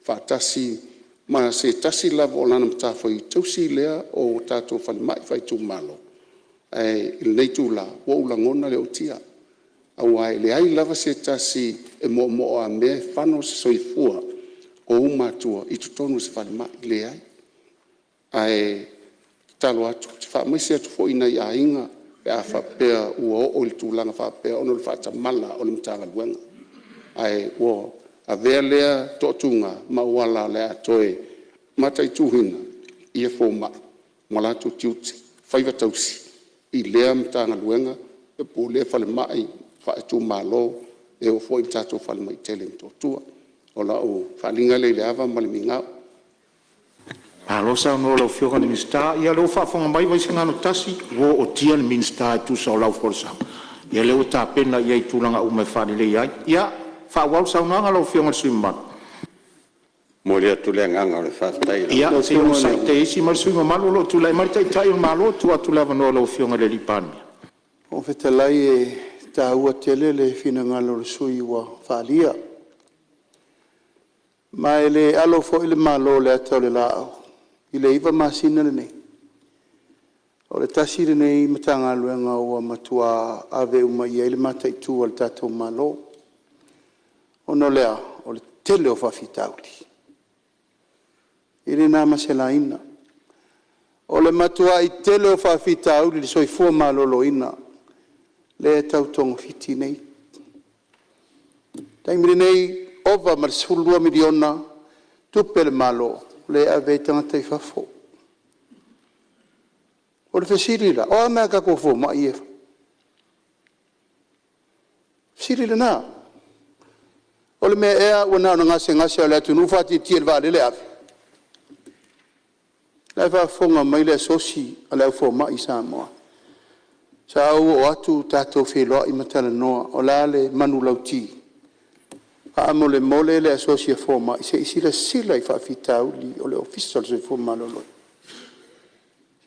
faatasi ma se tasi lava o lana matafaioi tausi lea o tatou falemai faaitumalo. Ae i lenei itula, ua ou lagona le ootia, aua e leai lava se tasi e moomooamea e fano se soifua o ou matua i totonu o se falemai, e leai. Ae tatalo atu, ou te faamaise atu foi i nai aiga pe a faapea ua oo i le tulaga faapea ona o le faatamala o le Matagaluega. Ae ua avea lea toatuga ma auala o le a toe mataituina fomai ma latou tiute, faiva tausi i lea Matagaluega po o lea falemai faaitumalo, e oo foi i le tatou falemai tele i Motootua. O lau faaaliga lea i le ava ma le migao. Malo saunoa i lau Afioga i le Minisita. Ia o lea ua faafofoga mai Vaisigano 1, ua ootia le Minisita e tusa o lau folasaga, ia o lea ua tapena i ai i tulaga uma e faaleleia ai. Ia, faaauau le saunoaga lau Afioga i le sui usufono mamalu. E momoli atu le agaga o le faafetai i Ia lau se i onosai mai le sui usufono mamalu o lo o tulai mai le Taitai o le Malo. E tuu atu le avanoa i lau Afioga i le Palemia. Lau Afioga i le Fofoga Fetalai e taua tele le finagalo o le sui usufono ua faaalia. Ma e le alo foi le Malo i le ata o le laau i le 9 masina lenei, o le tasi lenei Matagaluega ua matua ave uma i ai le mataitu a le tatou Malo. Ona o le a? O le tele o faafitauli. E le na ma se laina. O le matuai tele o faafitauli i le soifua maloloina lea e tau togafiti nei. O le taimi lenei, ova ma le $12 miliona tupe a le Malo lea e ave ai tagata i fafo. O le fesili la, o a mea a tatou fomai ia e fai? O le fesili lena. O le mea ea ua na ona gasegase lava o le atunuu faatia i le vaalele ave? O la e faafofoga mai le asosi a le au fomai i Samoa, sa ou oo atu tatou feiloai ma talanoa o le a le manulauti? Faamolemole le asosi a fomai, se i silasila i faafitauli o le Ofisa o le Soifua Maloloina.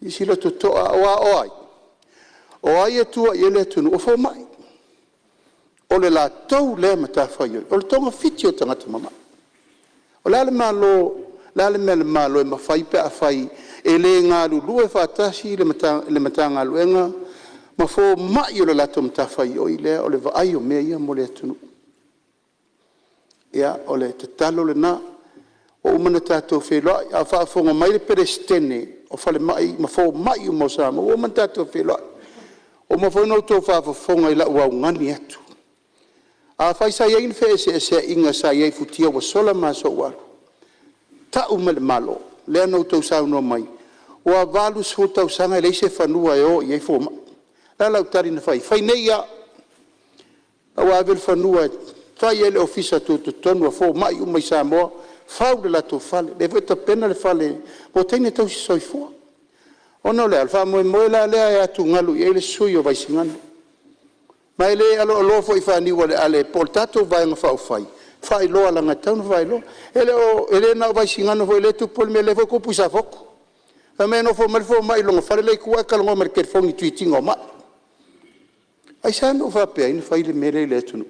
Silasila totoa aua o ai? O ai e tua i ai le atunuu? O fomai. O le latou lea matafaioi o le togafiti o tagata mamai. O le a le mea a le Malo e mafai pe afai e le galulue faatasi le Matagaluega ma fomai o le latou matafaioi lea o le vaai o mea ia mo le atunuu. Ia, o le tatalo lena. Ua uma ona tatou feiloai, a o faafofoga mai le Peresetene o Falemai ma Fomai uma o Samoa, ua uma ona tatou feiloai, ua uma foi ona outou faafofoga i lau augani atu. Afai sa i ai ni feeseeseaiga sa i ai i futia ua sola ma aso ua alu, tau mai i le Malo, lea na outou saunoa mai ua 80 tausaga e leai se fanua e o i ai fomai. O le a lau tali na fai ai? Fai nei lava, la ua ave le fanua e fai ai le ofisa tutotonu a fomai uma i Samoa, fau le latou fale. O lea foi e tapena le fale mo teine tausisoifua. Ona o le a? O le faamoemoe la lea e atugalu i ai le sui usufono o Vaisigano. Ma e le aloaloa foi faaniualeale po o le tatou Vaega Faaupufai, faailoa leaga e tatau ona faailoa. E le na o Vaisigano foi lea e tupu le mea, o lea foi e tupu i Safotu. Fai mai e nofo mai le fomai i lona fale la e i tua ae talanoa mai i le telefoni i le treat ina o mai. Aisea na ua faapea ai ona fai le mea lea i le atunuu?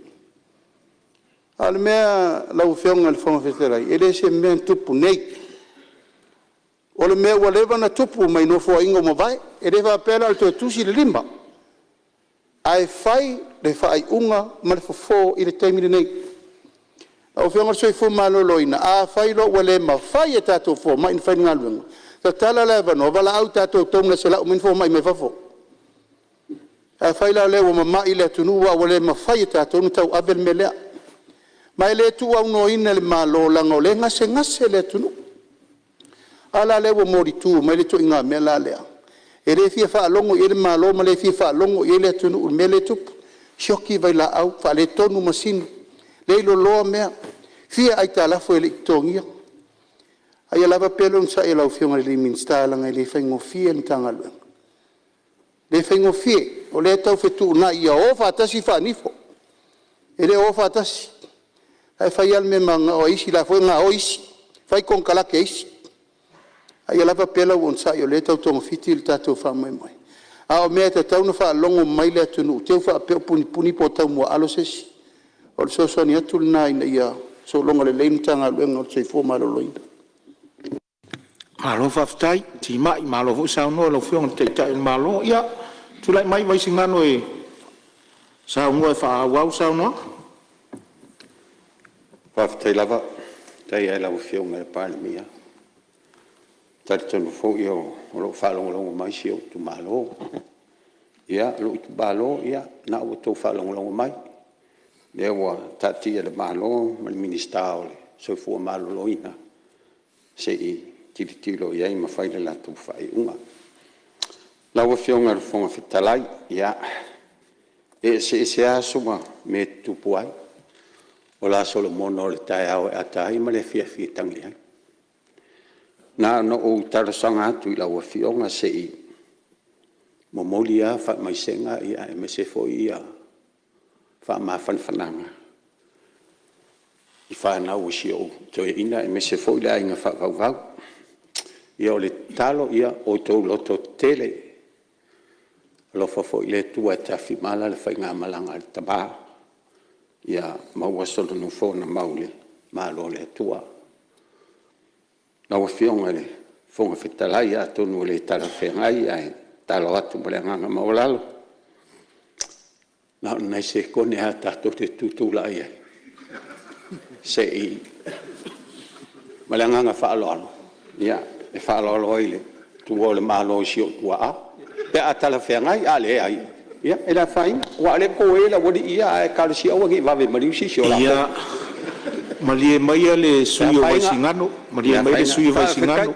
A o le mea lau Afioga i le Fofoga Fetalai, e le o se mea na tupu nei. O le mea ua leva ona tupu mai Nofoaiga ua mavae. E le faapea la o le toe tusi le 5, ae fai le faaiuga ma le fofo i le taimi lenei. Lau Afioga i le Soifua Maloloina, afai loa ua le mafai e tatou fomai ona fai le galuega, Tatala le avanoa, valaau i tatou donors e lau mai ni fomai mai fafo. Afai la o lea ua mamai le atunuu ae ua le mafai e tatou ona tauave le mea lea. Ma e le tuuaunoaina e le Malo leaga o lea e gasegase le atunuu. A la lea ua molitu mai le ituaiga mea la lea? E le fia faalogo i ai le Malo ma le fia faalogo i ai le atunuu i le mea lea e tupu, sioki vailaau, faaletonu masini, leiloloa mea, fia aitalafu e le i totogiina. A ia lava pea le onosai i lau Afioga i le Minisita leaga e le faigofie le Matagaluega. E le faigofie, o lea e tau fetuunai ia o faatasi faanifo, e le o o faatasi. La e fai lava le mea e mananao ai isi, o la e foi e gaoi isi, fai konekarate a isi. A ia lava pea lau onosai o lea e tau togafiti le tatou faamoemoe. A o mea e tatau ona faalogo mai le atunuu, te i faapea o punipuni po o taumuaalo se isi. O le fesoasoani atu lena ina ia sologa lelei le Matagaluega o le Soifua Maloloina. Malo faafetai timai, malo foi saunoa i lau Afioga i le Taitai o le Malo. Ia, tulai mai Vaisigano e saunoa e faaauau le saunoaga. Faafetai lava. Faafetai lava i lau Afioga i le Palemia. E talitonu foi o lo o faalogologo mai si ou itumalo. Ia, lou itumalo, ia o lena ua outou faalogologo mai, o lea ua taatia i le Malo ma le Minisita o le Soifua Maloloina se i tilotilo i ai ma fai le latou faaiuga. Lau Afioga i le Fofoga Fetalai, ia, e eseese lava aso ma mea e tutupu ai. O le a Solomona o le taeao e ata ai ma le afiafi e tagi ai. Na ona ou talosaga atu i lau Afioga se i momoli lava faamaisega aemaise foi faamafanafanaga i fanau a si ou toeaina aemaise foi le aiga faavauvau. Ia o le tatalo, ia outou lototetele, alofa foi le Atua e tafimala le faigamalaga a le tama, ia maua sona nofoa mau i le Malo o le Atua. Lau Afioga i le Fofoga Fetalai, atonu e le talafeagai ae tatalo atu ma le agaga maualalo, na o ni nai sekone lava tatou te tutulai ai se i… Ma le agaga faaaloalo, e faaaloalo ai i le tuua o le Malo e si ou tuaa, pe a talafeagai. A leai, ia e le afaina, aua o lea e to e le aualii ia, ae talosia aua ne i vave maliu se isi o latou. Ia, malie maia le sui usufono mo Vaisigano,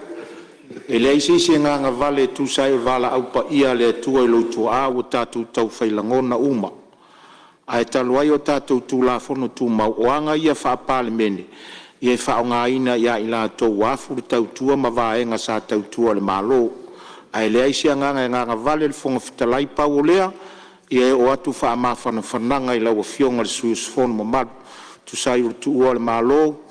e leai se isi e gagavale e tusa ai o le valaau paia a le Atua i lou tuaa ua tatou taufai lagona uma. Ae talu ai o tatou Tulafono Tumau, o aga ia faa-Palemene e faaaogaina ia i latou ua afu le tautua ma vaega sa tautua i le Malo. Ae leai se agaga e gagavale le Fofoga Fetalai, pau o lea, ia e oo atu faamafanafanaga i lau Afioga i le sui usufono mamalu e tusa ai o le tuua o le Malo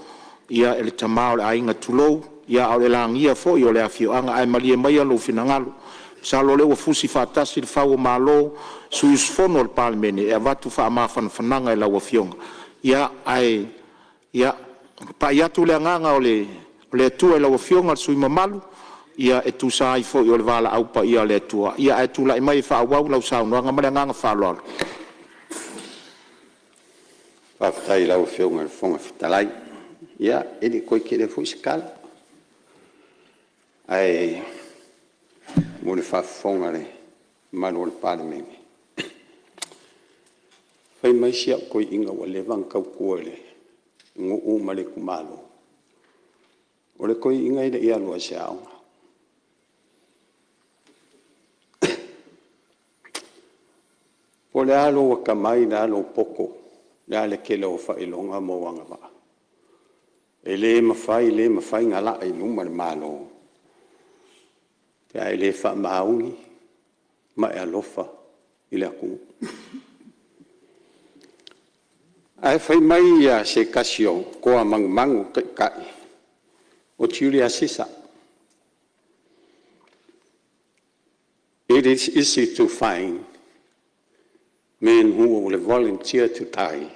e le tama o le aiga, tulou, a o le lagia foi o le afioaga. Ae malie maia lou finagalo, masalo o lea ua fusi faatasi le fau o malo, sui usufono o le Palemene e avatu faamafanafanaga i lau afioga. Ae ia pai atu le agaga o le Atua i lau Afioga i le sui usufono mamalu e tusa ai foi o le valaau paia a le Atua. Ae tulai mai e faaauau lau saunoaga. Ma le agaga faaaloalo. Faafetai i lau Afioga i le Fofoga Fetalai. Ia, e le toe tele foi se tala, ae mo le faafofoga a le mamalu o le Palemene, fai mai si au toeaina ua leva ona tautua i le nuu ma le itumalo, o le toeaina e le i alu lava i se aoga. Po o le a lou atamai o le a lou poto, o le a le tele o ou faailoga ma ou agavaa, e le mafai, le mafai ona laa i luma le Malo pe a e le faamaoni ma e alofa i le atunuu. Ae fai mai se tasi o toa manumanu o taitai o Julius Caesar, “It is easy to find men who will volunteer to die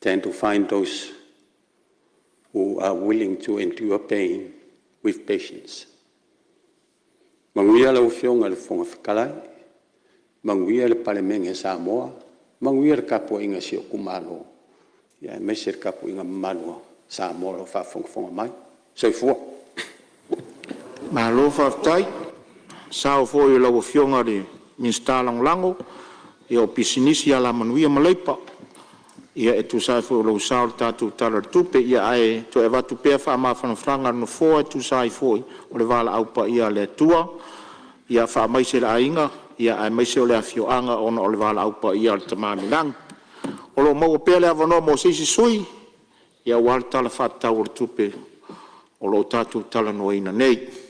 than to find those who are willing to endure pain with patience.” Manuia lau Afioga i le Fofoga Fetalai, manuia le Palemene a Samoa, manuia le tapuaiga a si ou itumalo, aemaise le tapuaiga mamalu a Samoa o lo o faafogafoga mai. Soifua. Malo faafetai i le sao foi o lau Afioga i le Minisita Lagolago o Pisinisi, Alamanuia ma Leipa e tusa ai foi o lou sao i le tatou Tala o le Tupe. Ae toe avatu pea faamafanafanaga a le Nofoa e tusa ai foi o le valaau paia a le Atua, ia faamaise i le aiga aemaise o le afioaga ona o le valaau paia a le Tama i le Lagi. O lo o maua pea le avanoa mo se isi sui usufono aua le Tala Faatatau o le Tupe o lo o tatou talanoaina nei.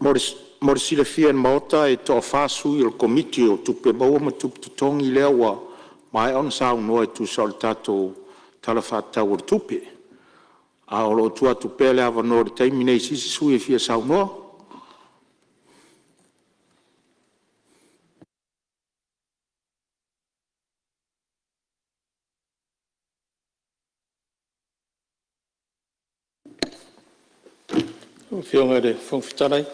Mo le silafia e le Maota, e toa-fa sui o le Komiti o Tupe Maua ma Tupe Totogi lea ua maea ona saunoa e tusa o le tatou Tala Faatatau o le Tupe, a o lo o tuu atu pea le avanoa i le taimi lenei i se isi sui usufono e fia saunoa. Afioga i le Fofoga Fetalai.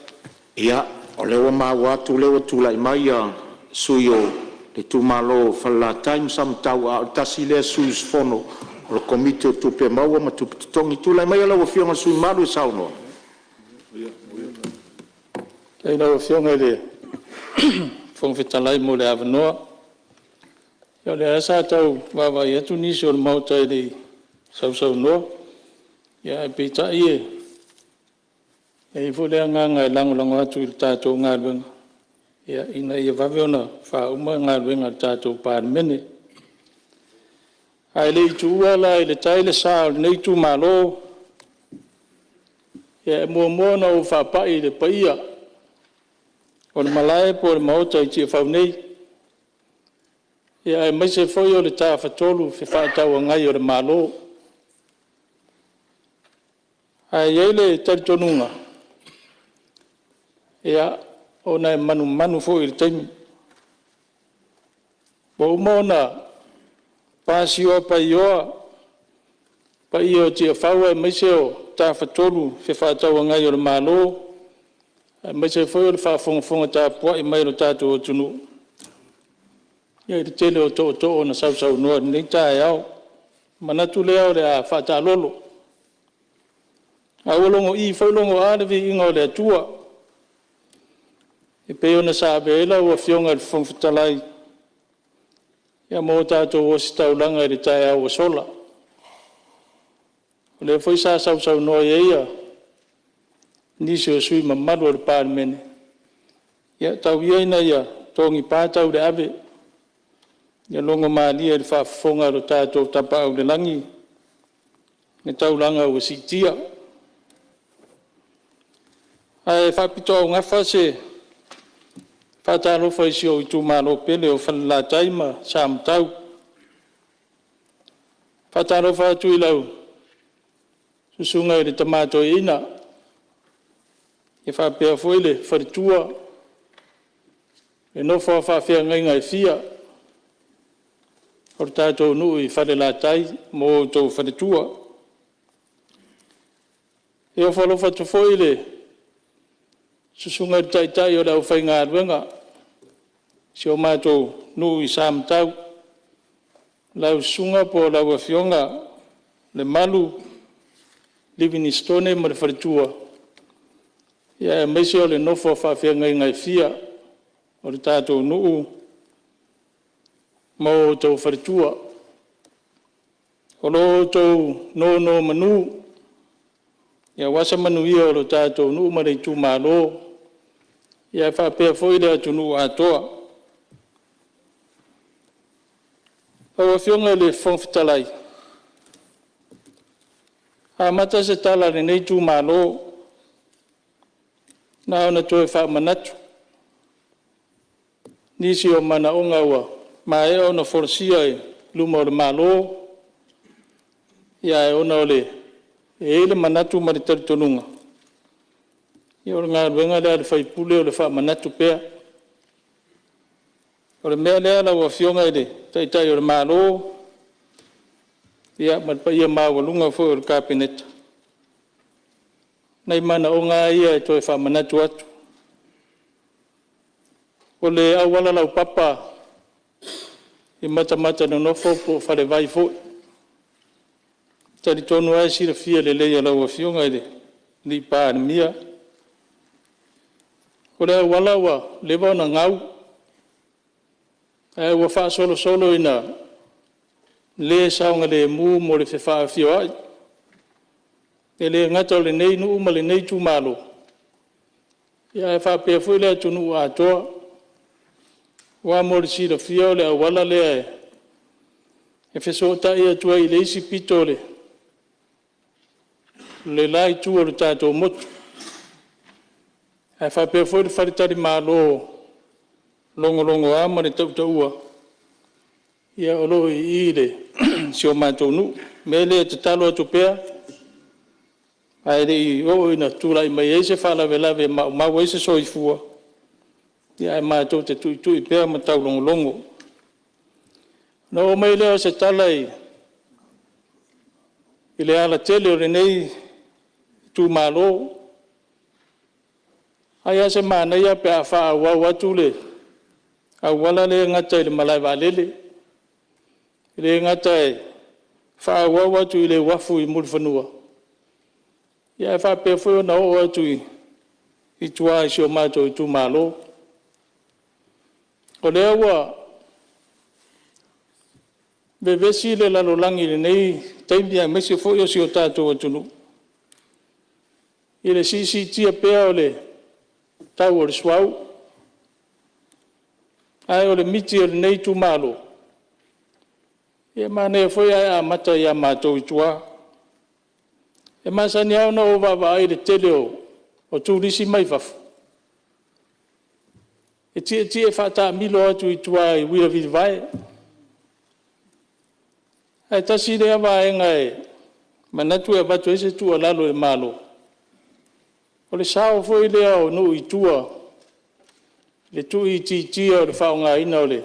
Ia, o lea ua maua atu o lea ua tulai mai le sui usufono o le itumalo o Falelatai ma Samatau, a o le tasi lea sui usufono o le Komiti o Tupe Maua ma Tupe Totogi. Tulai maia lau Afioga i le sui usufono mamalu e saunoa. Faafetai i lau Afioga i le Fofoga Fetalai mo le avanoa. Ia o lea lava sa tau vaavaai atu nisi o le Maota e le i sausaunoa, ae peitai e i ai foi le agaga e lagolago atu i le tatou galuega ina ia vave ona faauma galuega a le tatou Palemene. Ae le i tuua la i le tai le sa o lenei itumalo, e muamua ona ou faapai i le paia o le Malae po o le Maota i Tiafau nei, aemaise foi o le Tafatolu Fefaatauagai o le Malo. Ae i ai le talitonuga, ona e manumanu foi i le taimi. Ua uma ona pasioa paioa paia o Tiafau aemaise o Tafatolu Fefaatauagai o le Malo, aemaise foi o le faafogafoga tapuai mai a lo tatou atunuu i le tele o tootoo na sausaunoa i lenei taeao. Ona manatu lea o le a faataalolo. A ua logoi foi logoa le viiga o le Atua e pei ona sa avea ai lau Afioga i le Fofoga Fetalai ma tatou ositaulaga i le taeao ua sola. O lea foi sa sausaunoa ai nisi o sui usufono mamalu o le Palemene, ia tau ia ina ia togipa tau le ave, ia logomalie i le faafofoga a lo tatou Tapaau i le Lagi le taulaga ua siitia. Ae faapitoaugafa se faatalofa i si ou itumalo pele o Falelatai ma Samatau. E faatalofa atu i lau Susuga i le Tama Toeaina faapea foi le faletua, le nofo a faafeagaiga e fia o le tatou nuu i Falelatai ma outou faletua. E ofo alofa atu foi i le susuga i le taitai o le aufaigaluega a si o matou nuu i Samatau, lau susuga po o lau Afioga Lemalu Livingstone ma le faletua, aemaise o le nofo a faafeagaiga e fia o le tatou nuu ma outou faletua. O lo outou nonomanu aua se manuia o le tatou nuu ma le itumalo, ae faapea foi le atunuu atoa. Lau Afioga i le Fofoga Fetalai, e amata se tala a lenei itumalo, na ona toe faamanatu nisi o manaoga ua maea ona folasia i luma o le Malo, ae ona e i ai le manatu ma le talitonuga, o le galuega lea a le sui usufono o le faamanatu pea. O le mea lea lau Afioga i le Taitai o le Malo ma le paia maualuga foi o le Kapeneta, o nai manaoga lava ia e toe faamanatu atu. O le auala laupapa i Matamatanonofo po o Falevai foi. E talitonu lava e silafia lelei e lau Afioga i le Palemia. O le auala ua leva ona gau, ae ua faasolosolo ina le saogalemu mo le feafioai. E le gata o lenei nuu ma lenei itumalo, ae faapea foi le atunuu atoa. Aua mo le silafia o le auala lea e fesootai atu ai i le isi pito o le la itu o le tatou motu, ae faapea foi le faletalimalo logologoa ma le tautaua o lo o i i i si o matou nuu. O le mea lea e tatalo atu pea, ae le i oo ina tulai mai ai se faalavelave e maumau ai se soifua, ae matou te tuitui pea ma taulogologo. Ona oo mai lea o se tala i le alatele o lenei itumalo. Ai lava se manaia pe a faaauau atu le auala lea e gata i le malaevaalele. E le gata e faaauau atu i le uafu i Mulifanua, ae faapea foi ona oo atu i tua i si o matou itumalo. O lea ua vevesi le lalolagi i lenei taimi aemaise foi o si o tatou atunuu i le siisiitia pea o le tau o le suauu. Ae o le miti a lenei itumalo, ia e manaia foi ae amata ia matou i tua. E masani lava ona ou vaavaai i le tele o turisi mai fafo, e tietie faataamilo atu i tua i uila vilivae. Ae tasi lea vaega e manatu e avatu ai se tuualalo i le Malo, o le sao foi lea o nuu i tua i le tuuitiitia o le faaaogaina o le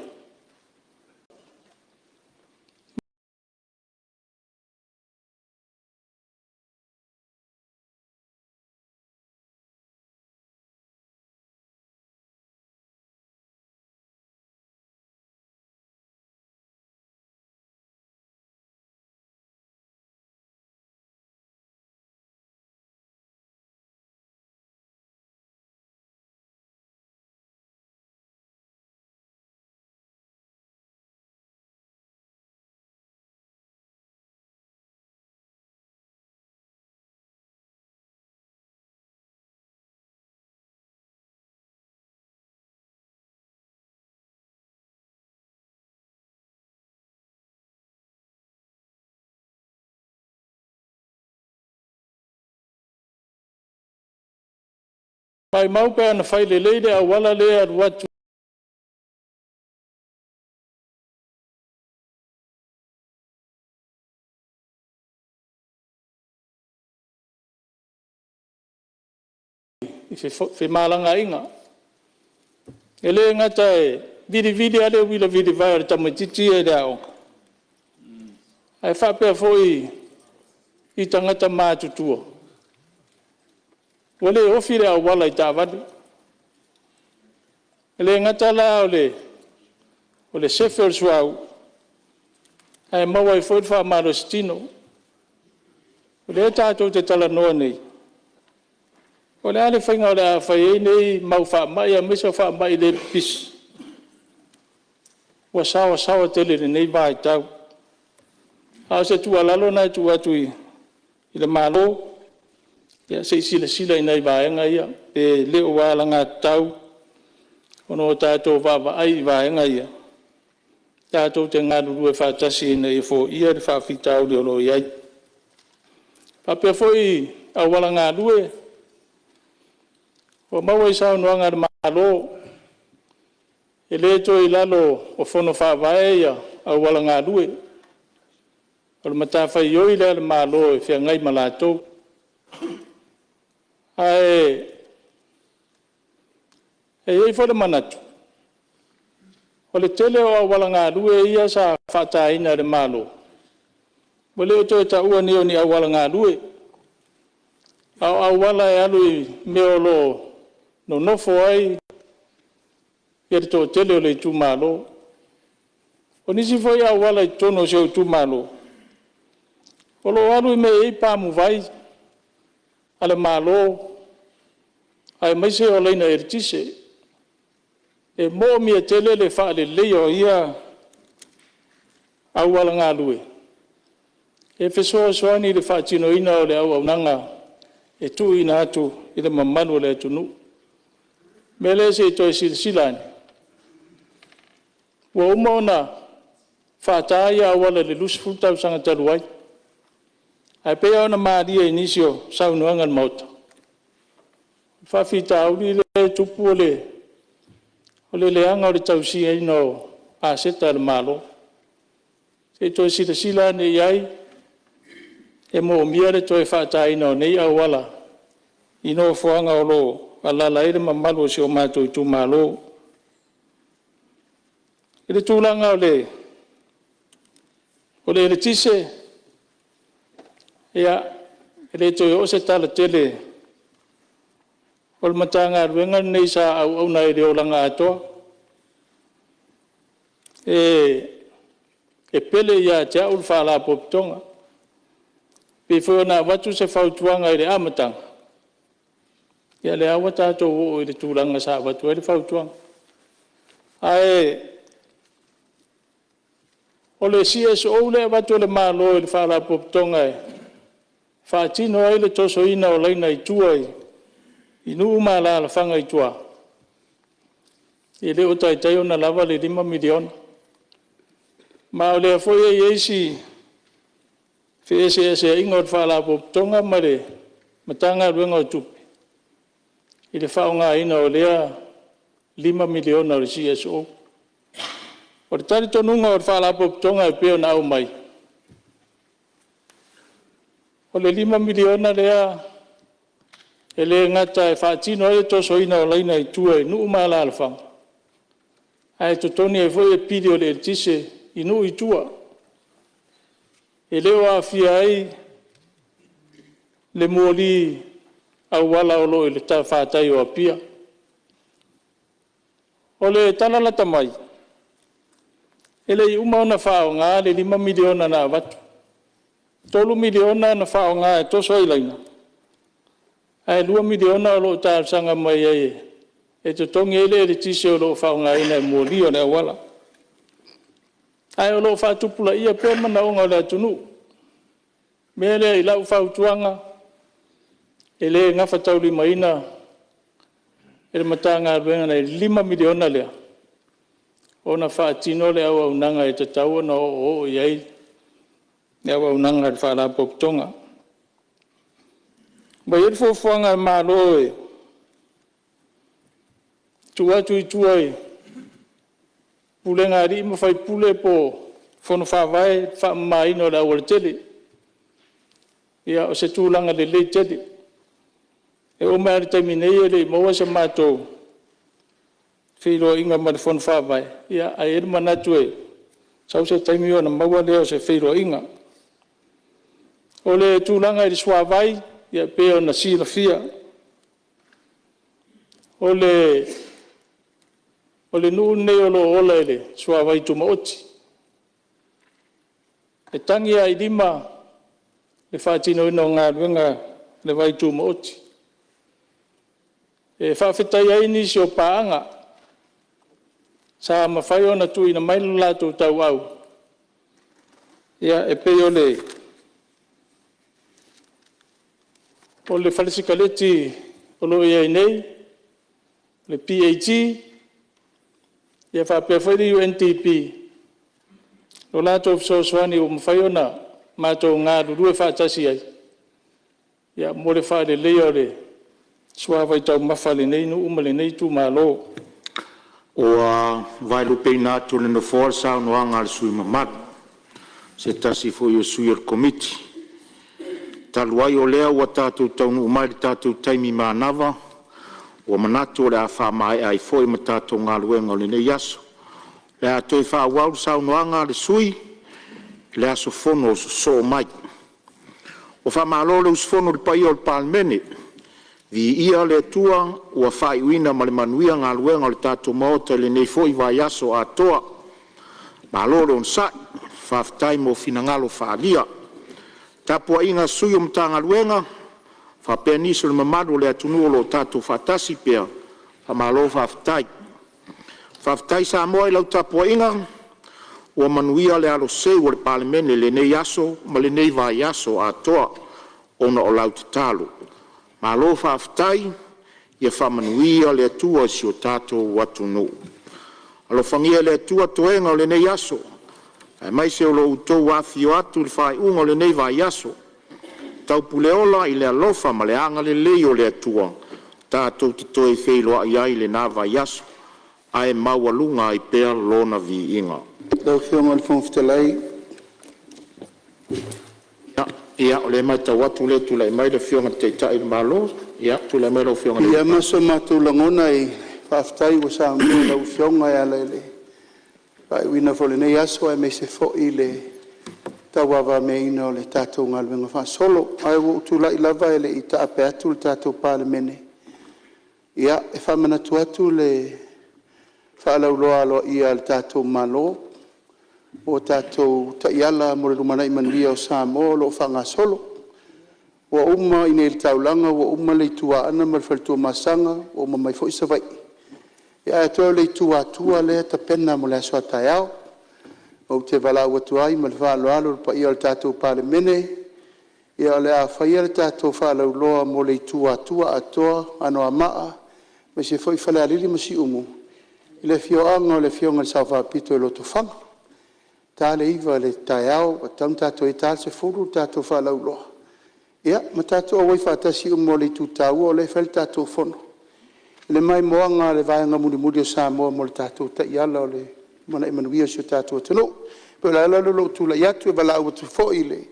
Maumau pe ana fai lelei le auala lea e alu atu i femalagaaiga. E le gata e vilivili lava le uila vilivae a le tamaitiiti ia i le aoga, ae faapea foi i tagata matutua, ua le ofi le auala i taavale. E le gata la o le sefe o le suauu, ae maua ai foi le faamalositino. O lea tatou te talanoa nei, o le a le faiga o le a fai ai nei mau faamai aemaise o faamai le pipisi ua saoasaoa tele i lenei vaitau. A o se tuualalo lena e tuu atu i le Malo, ia se i silasila i nai vaega ia, pe le ua alagatatau ona tatou vaavaai i vaega ia, tatou te galulue faatasi ina ia foia le faafitauli o lo o i ai. E faapea foi i auala galue, ua maua i saunoaga a le Malo, e le toe i lalo o Fono Faavae auala galue, o le matafaioi lea a le Malo e feagai ma latou. Ae i ai foi le manatu, o le tele o auala galue ia sa faataina e le Malo, ua le toe taua nei o ni auala galue, a o auala e alu i mea o lo o nonofo ai le toatele o le itumalo. O nisi foi auala i totonu o si ou itumalo, o lo o alu i mea e i ai pamuvai a le Malo aemaise o laina eletise. E manaomia tele le faaleleia o ia auala galue e fesoasoani i le faatinoina o le auaunaga e tuuina atu i le mamalu o le atunuu. O le mea lea se i toe silasila ane, ua uma ona faata ia auala i le 20 tausaga talu ai. Ae pei lava ona malie i nisi o saunoaga a le Maota, o le faafitauli lea e tupu o le leaga o le tausaiaina o aseta a le Malo. Se i toe silasila ane i ai, e moomia le toe faataina o nei auala i nofoaga o lo o alaala ai le mamalu o si o matou itumalo. I le tulaga o le eletise, ia, e le toe oo se tala tele, o le Matagaluega lenei sa auauna ai i le olaga atoa. E pele ia te au le Faalapotopotoga. E pei foi ona avatu se fautuaga i le amataga, ia o lea lava ua tatou oo i le tulaga sa avatu ai le fautuaga. Ae o le CSO lea e avatu e le Malo i le Faalapotopotoga e faatino ai le tosoina o laina i tua i nuu ma alalafaga i tua, e le o taitai ona lava le $5 miliona. Ma o lea foi e i ai si feeseeseaiga o le Faalapotopotoga ma le Matagaluega o Tupe i le faaaogaina o lea $5 miliona o le CSO. O le talitonuga o le Faalapotopotoga e pei ona aumai, o le $5 miliona lea e le gata e faatino ai le tosoina o laina i tua i nuu ma alalafaga, ae totogi ai foi le pili o le eletise i nuu i tua. E le o aafia ai le moli auala o lo o i le talafatai o Apia. O le tala lata mai, e le i uma ona faaaoga le $5 miliona na avatu. E $3 miliona na faaaoga e toso ai laina, ae $2 miliona o lo o talosaga mai ai e totogi ai le eletise o lo o faaaogaina e moli o le auala. Ae o lo o faatupulaia pea manaoga o le atunuu. O le mea lea i lau fautuaga, e le gafataulimaina e le Matagaluega i le $5 miliona lea ona faatino le auaunaga e tatau ona oooo i ai le auaunaga a le Faalapotopotoga. Ua i ai le fuafuaga a le Malo e tuu atu i tua i pulega a alii ma faipule po o fono faavae le faamamaina o le aualatele. Ia, o se tulaga lelei tele. E oo mai lava i le taimi nei e le i maua se matou feiloaiga ma le fono faavae, ae i ai le manatu e sau se taimi ona maua lea o se feiloaiga. O le tulaga i le suavai, e pei ona silafia, o le nuu lenei o lo o ola i le suavai tumaoti. E tagi lava i lima le faatinoina o galuega a le vai tumaoti. E faafetaia ai nisi o paaga sa mafai ona tuuina mai le latou tauau, e pei o le fale sikaleti o lo o i ai nei, le PAG faapea foi le UNDP i lo latou fesoasoani ua mafai ona matou galulue faatasi ai mo le faaleleia o le suavai taumafa a lenei nuu ma lenei itumalo. Ua vaelupeina atu e le Nofoa le saunoaga a le sui usufono mamalu, o se tasi foi o sui o le Komiti. Talu ai o lea ua tatou taunuu mai i le tatou taimi manava, ua manatu o le a faamaea ai foi ma tatou galuega o lenei aso. O le a toe faaauau le saunoaga a le sui usufono i le aso fono sosoo mai. Ua faamalo le usufono i le paia o le Palemene, Viia le Atua ua faaiuina ma le manuia galuega a le tatou Maota i lenei foi vaiaso atoa. Malo le onosai, faafetai mo finagalo faaalia. Le tapuaiga a Sui o Matagaluega faapea nisi o le mamalu o le atunuu o lo o tatou faatasi pea, faamalo faafetai. Faafetai Samoa i lau tapuaiga, ua manuia le aloseu o le Palemene i lenei aso ma lenei vaiaso atoa ona o lau tatalo. Malo faafetai, ia faamanuia le Atua i si o tatou atunuu. Alofagia e le Atua toega o lenei aso aemaise o lo outou afifio atu i le faaiuga o lenei vaiaso. Taupuleola i le alofa ma le agalelei o le Atua tatou te toe feiloai ai i lena vaiaso, ae maualuga ai pea Lona viiga. Lau Afioga i le Fofoga Fetalai… Ia, o lea e matau atu o lea e tulai mai le Afioga i le Taitai o le Malo. Tulai mai lau Afioga i le E piiama so matou lagona e faafetai ua saunoa lau Afioga e ala i le faaiuina foi o lenei aso aemaise foi le tauavameaina o le tatou galuega faasolo. Ae ua ou tulai lava e le i taape atu le tatou Palemene, e faamanatu atu le faalauiloa aloaia a le tatou Malo o tatou taiala mo le lumanai manuia o Samoa o lo o faagasolo. Ua uma i inei i le taulaga ua uma le Itu Aana ma le fale Tuamasaga, ua uma mai foi Savaii, ae toe o le Itu Atua lea e tapena mo le aso a taeao. Ou te valaau atu ai ma le faaaloalo i le paia o le tatou Palemene, o le a faia le tatou faalauiloa mo le Itu Atua atoa, Anoamaa aemaise foi Falealili ma Siumu i le afioaga o le Afioga i le Sao Faapito i Lotofaga. E ta le 9:00 i le taeao ua tatau ona tatou i ai, ta le 10:00 le tatou faalauiloa, ma tatou auai faatasi uma o le itu taua o lea e fai le tatou fono i le maimoaga a le vaega mulimuli o Samoa mo le tatou taiala o le lumanai manuia o si o tatou atunuu. E pei o le ala lea o lou tulai atu e valaau atu foi i le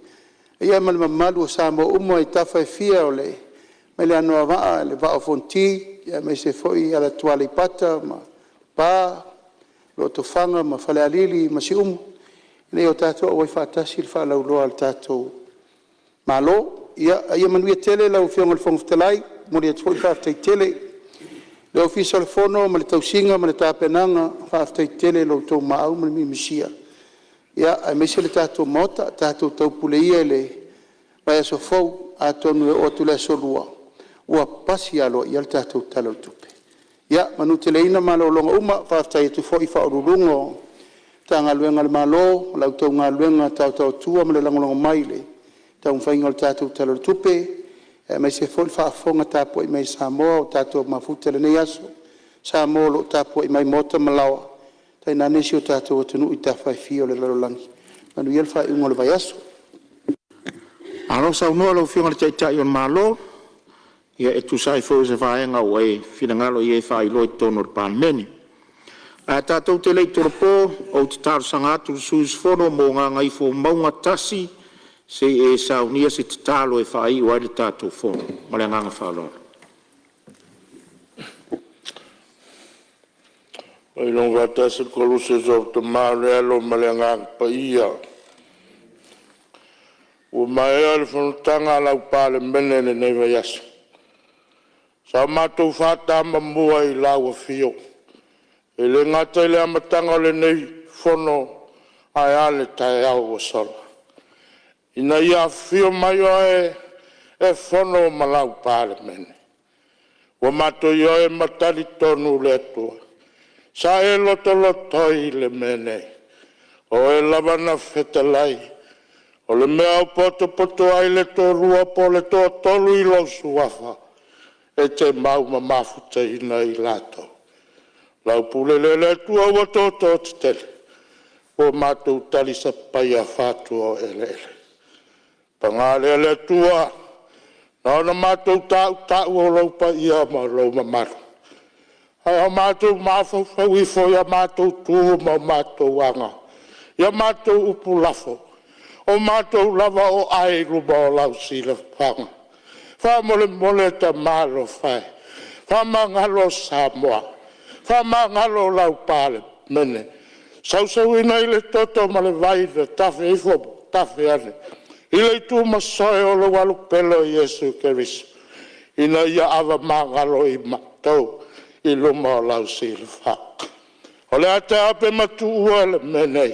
paia ma le mamalu o Samoa uma i tafa e fia, mai le Anoamaa i le Vaa o Fonoti aemaise foi Alatua Aleipata ma Lepa, Lotofaga ma Falealili ma Siumu, ina ia tatou auai faatasi i le faalauiloa a le tatou Malo. Ia manuia tele lau Afioga i le Fofoga Fetalai, e momoli atu foi le faafetai tele i le Ofisa o le Fono ma le tausiga ma le tapenaga, faafetai tele i lo outou maau ma le mimisia aemaise le tatou Maota. Tatou taupule ia i le vaiaso fou, atonu e oo atu i le aso Lua ua pasi aloaia le tatou Tala o le Tupe. Ia manuteleina malologa uma. Faafetai atu foi i Ofisa Sili o Pulega o Matagaluega a le Malo i la outou galuega taotaotua ma le lagolago mai i le taumafaiga o le tatou Tala o le Tupe, aemaise foi le faafofoga tapuai mai a Samoa o tatou mafuta i lenei aso, Samoa o lo o tapuai mai i maota ma laoa, tainane si o tatou atunuu i tafa e fia o le lalolagi. Manuia le faaiuga o le vaiaso. Malo saunoa i lau Afioga i le Taitai o le Malo e tusa ai foi o se vaega ua e finagalo i ai e faailoa i totonu o le Palemene. Ae tatou te le i tolopo, ou te talosaga atu i le sui usufono mo Gagaifomauga 1 se i e saunia se tatalo e faaiu ai le tatou fono. Ma le agaga faaaloalo. Ailoga faatasi le Koluse o Tama o le Alo ma le Agaga Paia. Ua maea le fonotaga a lau Palemene i lenei vaiaso, sa matou faatamamua i lau afio, e le gata i le amataga o lenei fono, ae a le taeao ua sola, ina ia afifio mai oe e fono ma lau Palemene. Ua matou ioe ma talitonu le Atua, sa e lotolotoi i le mea nei, o Oe lava na fetalai, o le mea e potopoto ai le toalua po o le toatolu i lou suafa, e te mau ma mafutaina i latou. O lau pule lea le Atua ua toto tetele, ua matou talisapaia fatu-o-eleele. Paga lea le Atua, na ona matou tautau o lou paia ma lou mamalu, ae a matou mafaufau ifo i a matou tu ma a matou aga, i a matou upu lafo, o matou lava o ai i luma o lau silafaga. Faamolemole tama alofa e, faamagalo Samoa, faamagalo lau Palemene, sausuina i le toto ma le vai na tafe ifo ma tafe ane i le itumasoe o lou Alupele o Iesu Keriso. ina ia avamagalo i matou i luma o lau silafa. O le a taeao pe matuua le mea nei?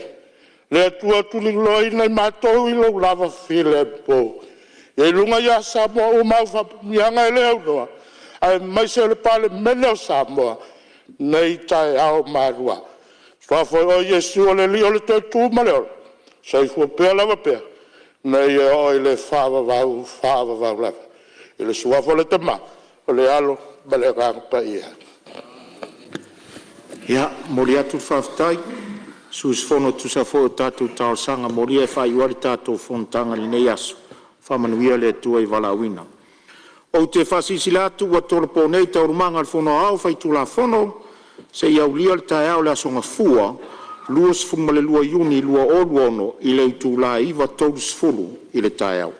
Le Atua tuliloaina i matou i lou lava filemu. Ia i luga ia Samoa uma au faamanuiaga e le aunoa, aemaise o le Palemene o Samoa, nei taeao ma alua. Suafa o oe o Iesu o le Alii o le toetu ma le ola, soifua pea lava pea, nei e oo i le faavavau, faavavau lava. I le Suafa o le Tama, o le Alo ma le Agaga Paia. Ia, e momoli atu le faafetai i sui usufono e tusa ai foi o tatou talosaga molia e faaiu ai le tatou fonotaga i lenei aso. Faamanuia le Atua i le valaauina. Ou te faasilasila atu ua tolopo nei Taualumaga a le Fono Aoao Faitulafono seia aulia le taeao o le aso Gafua, 22 Iuni 2026 i le itula e 9:30 i le taeao.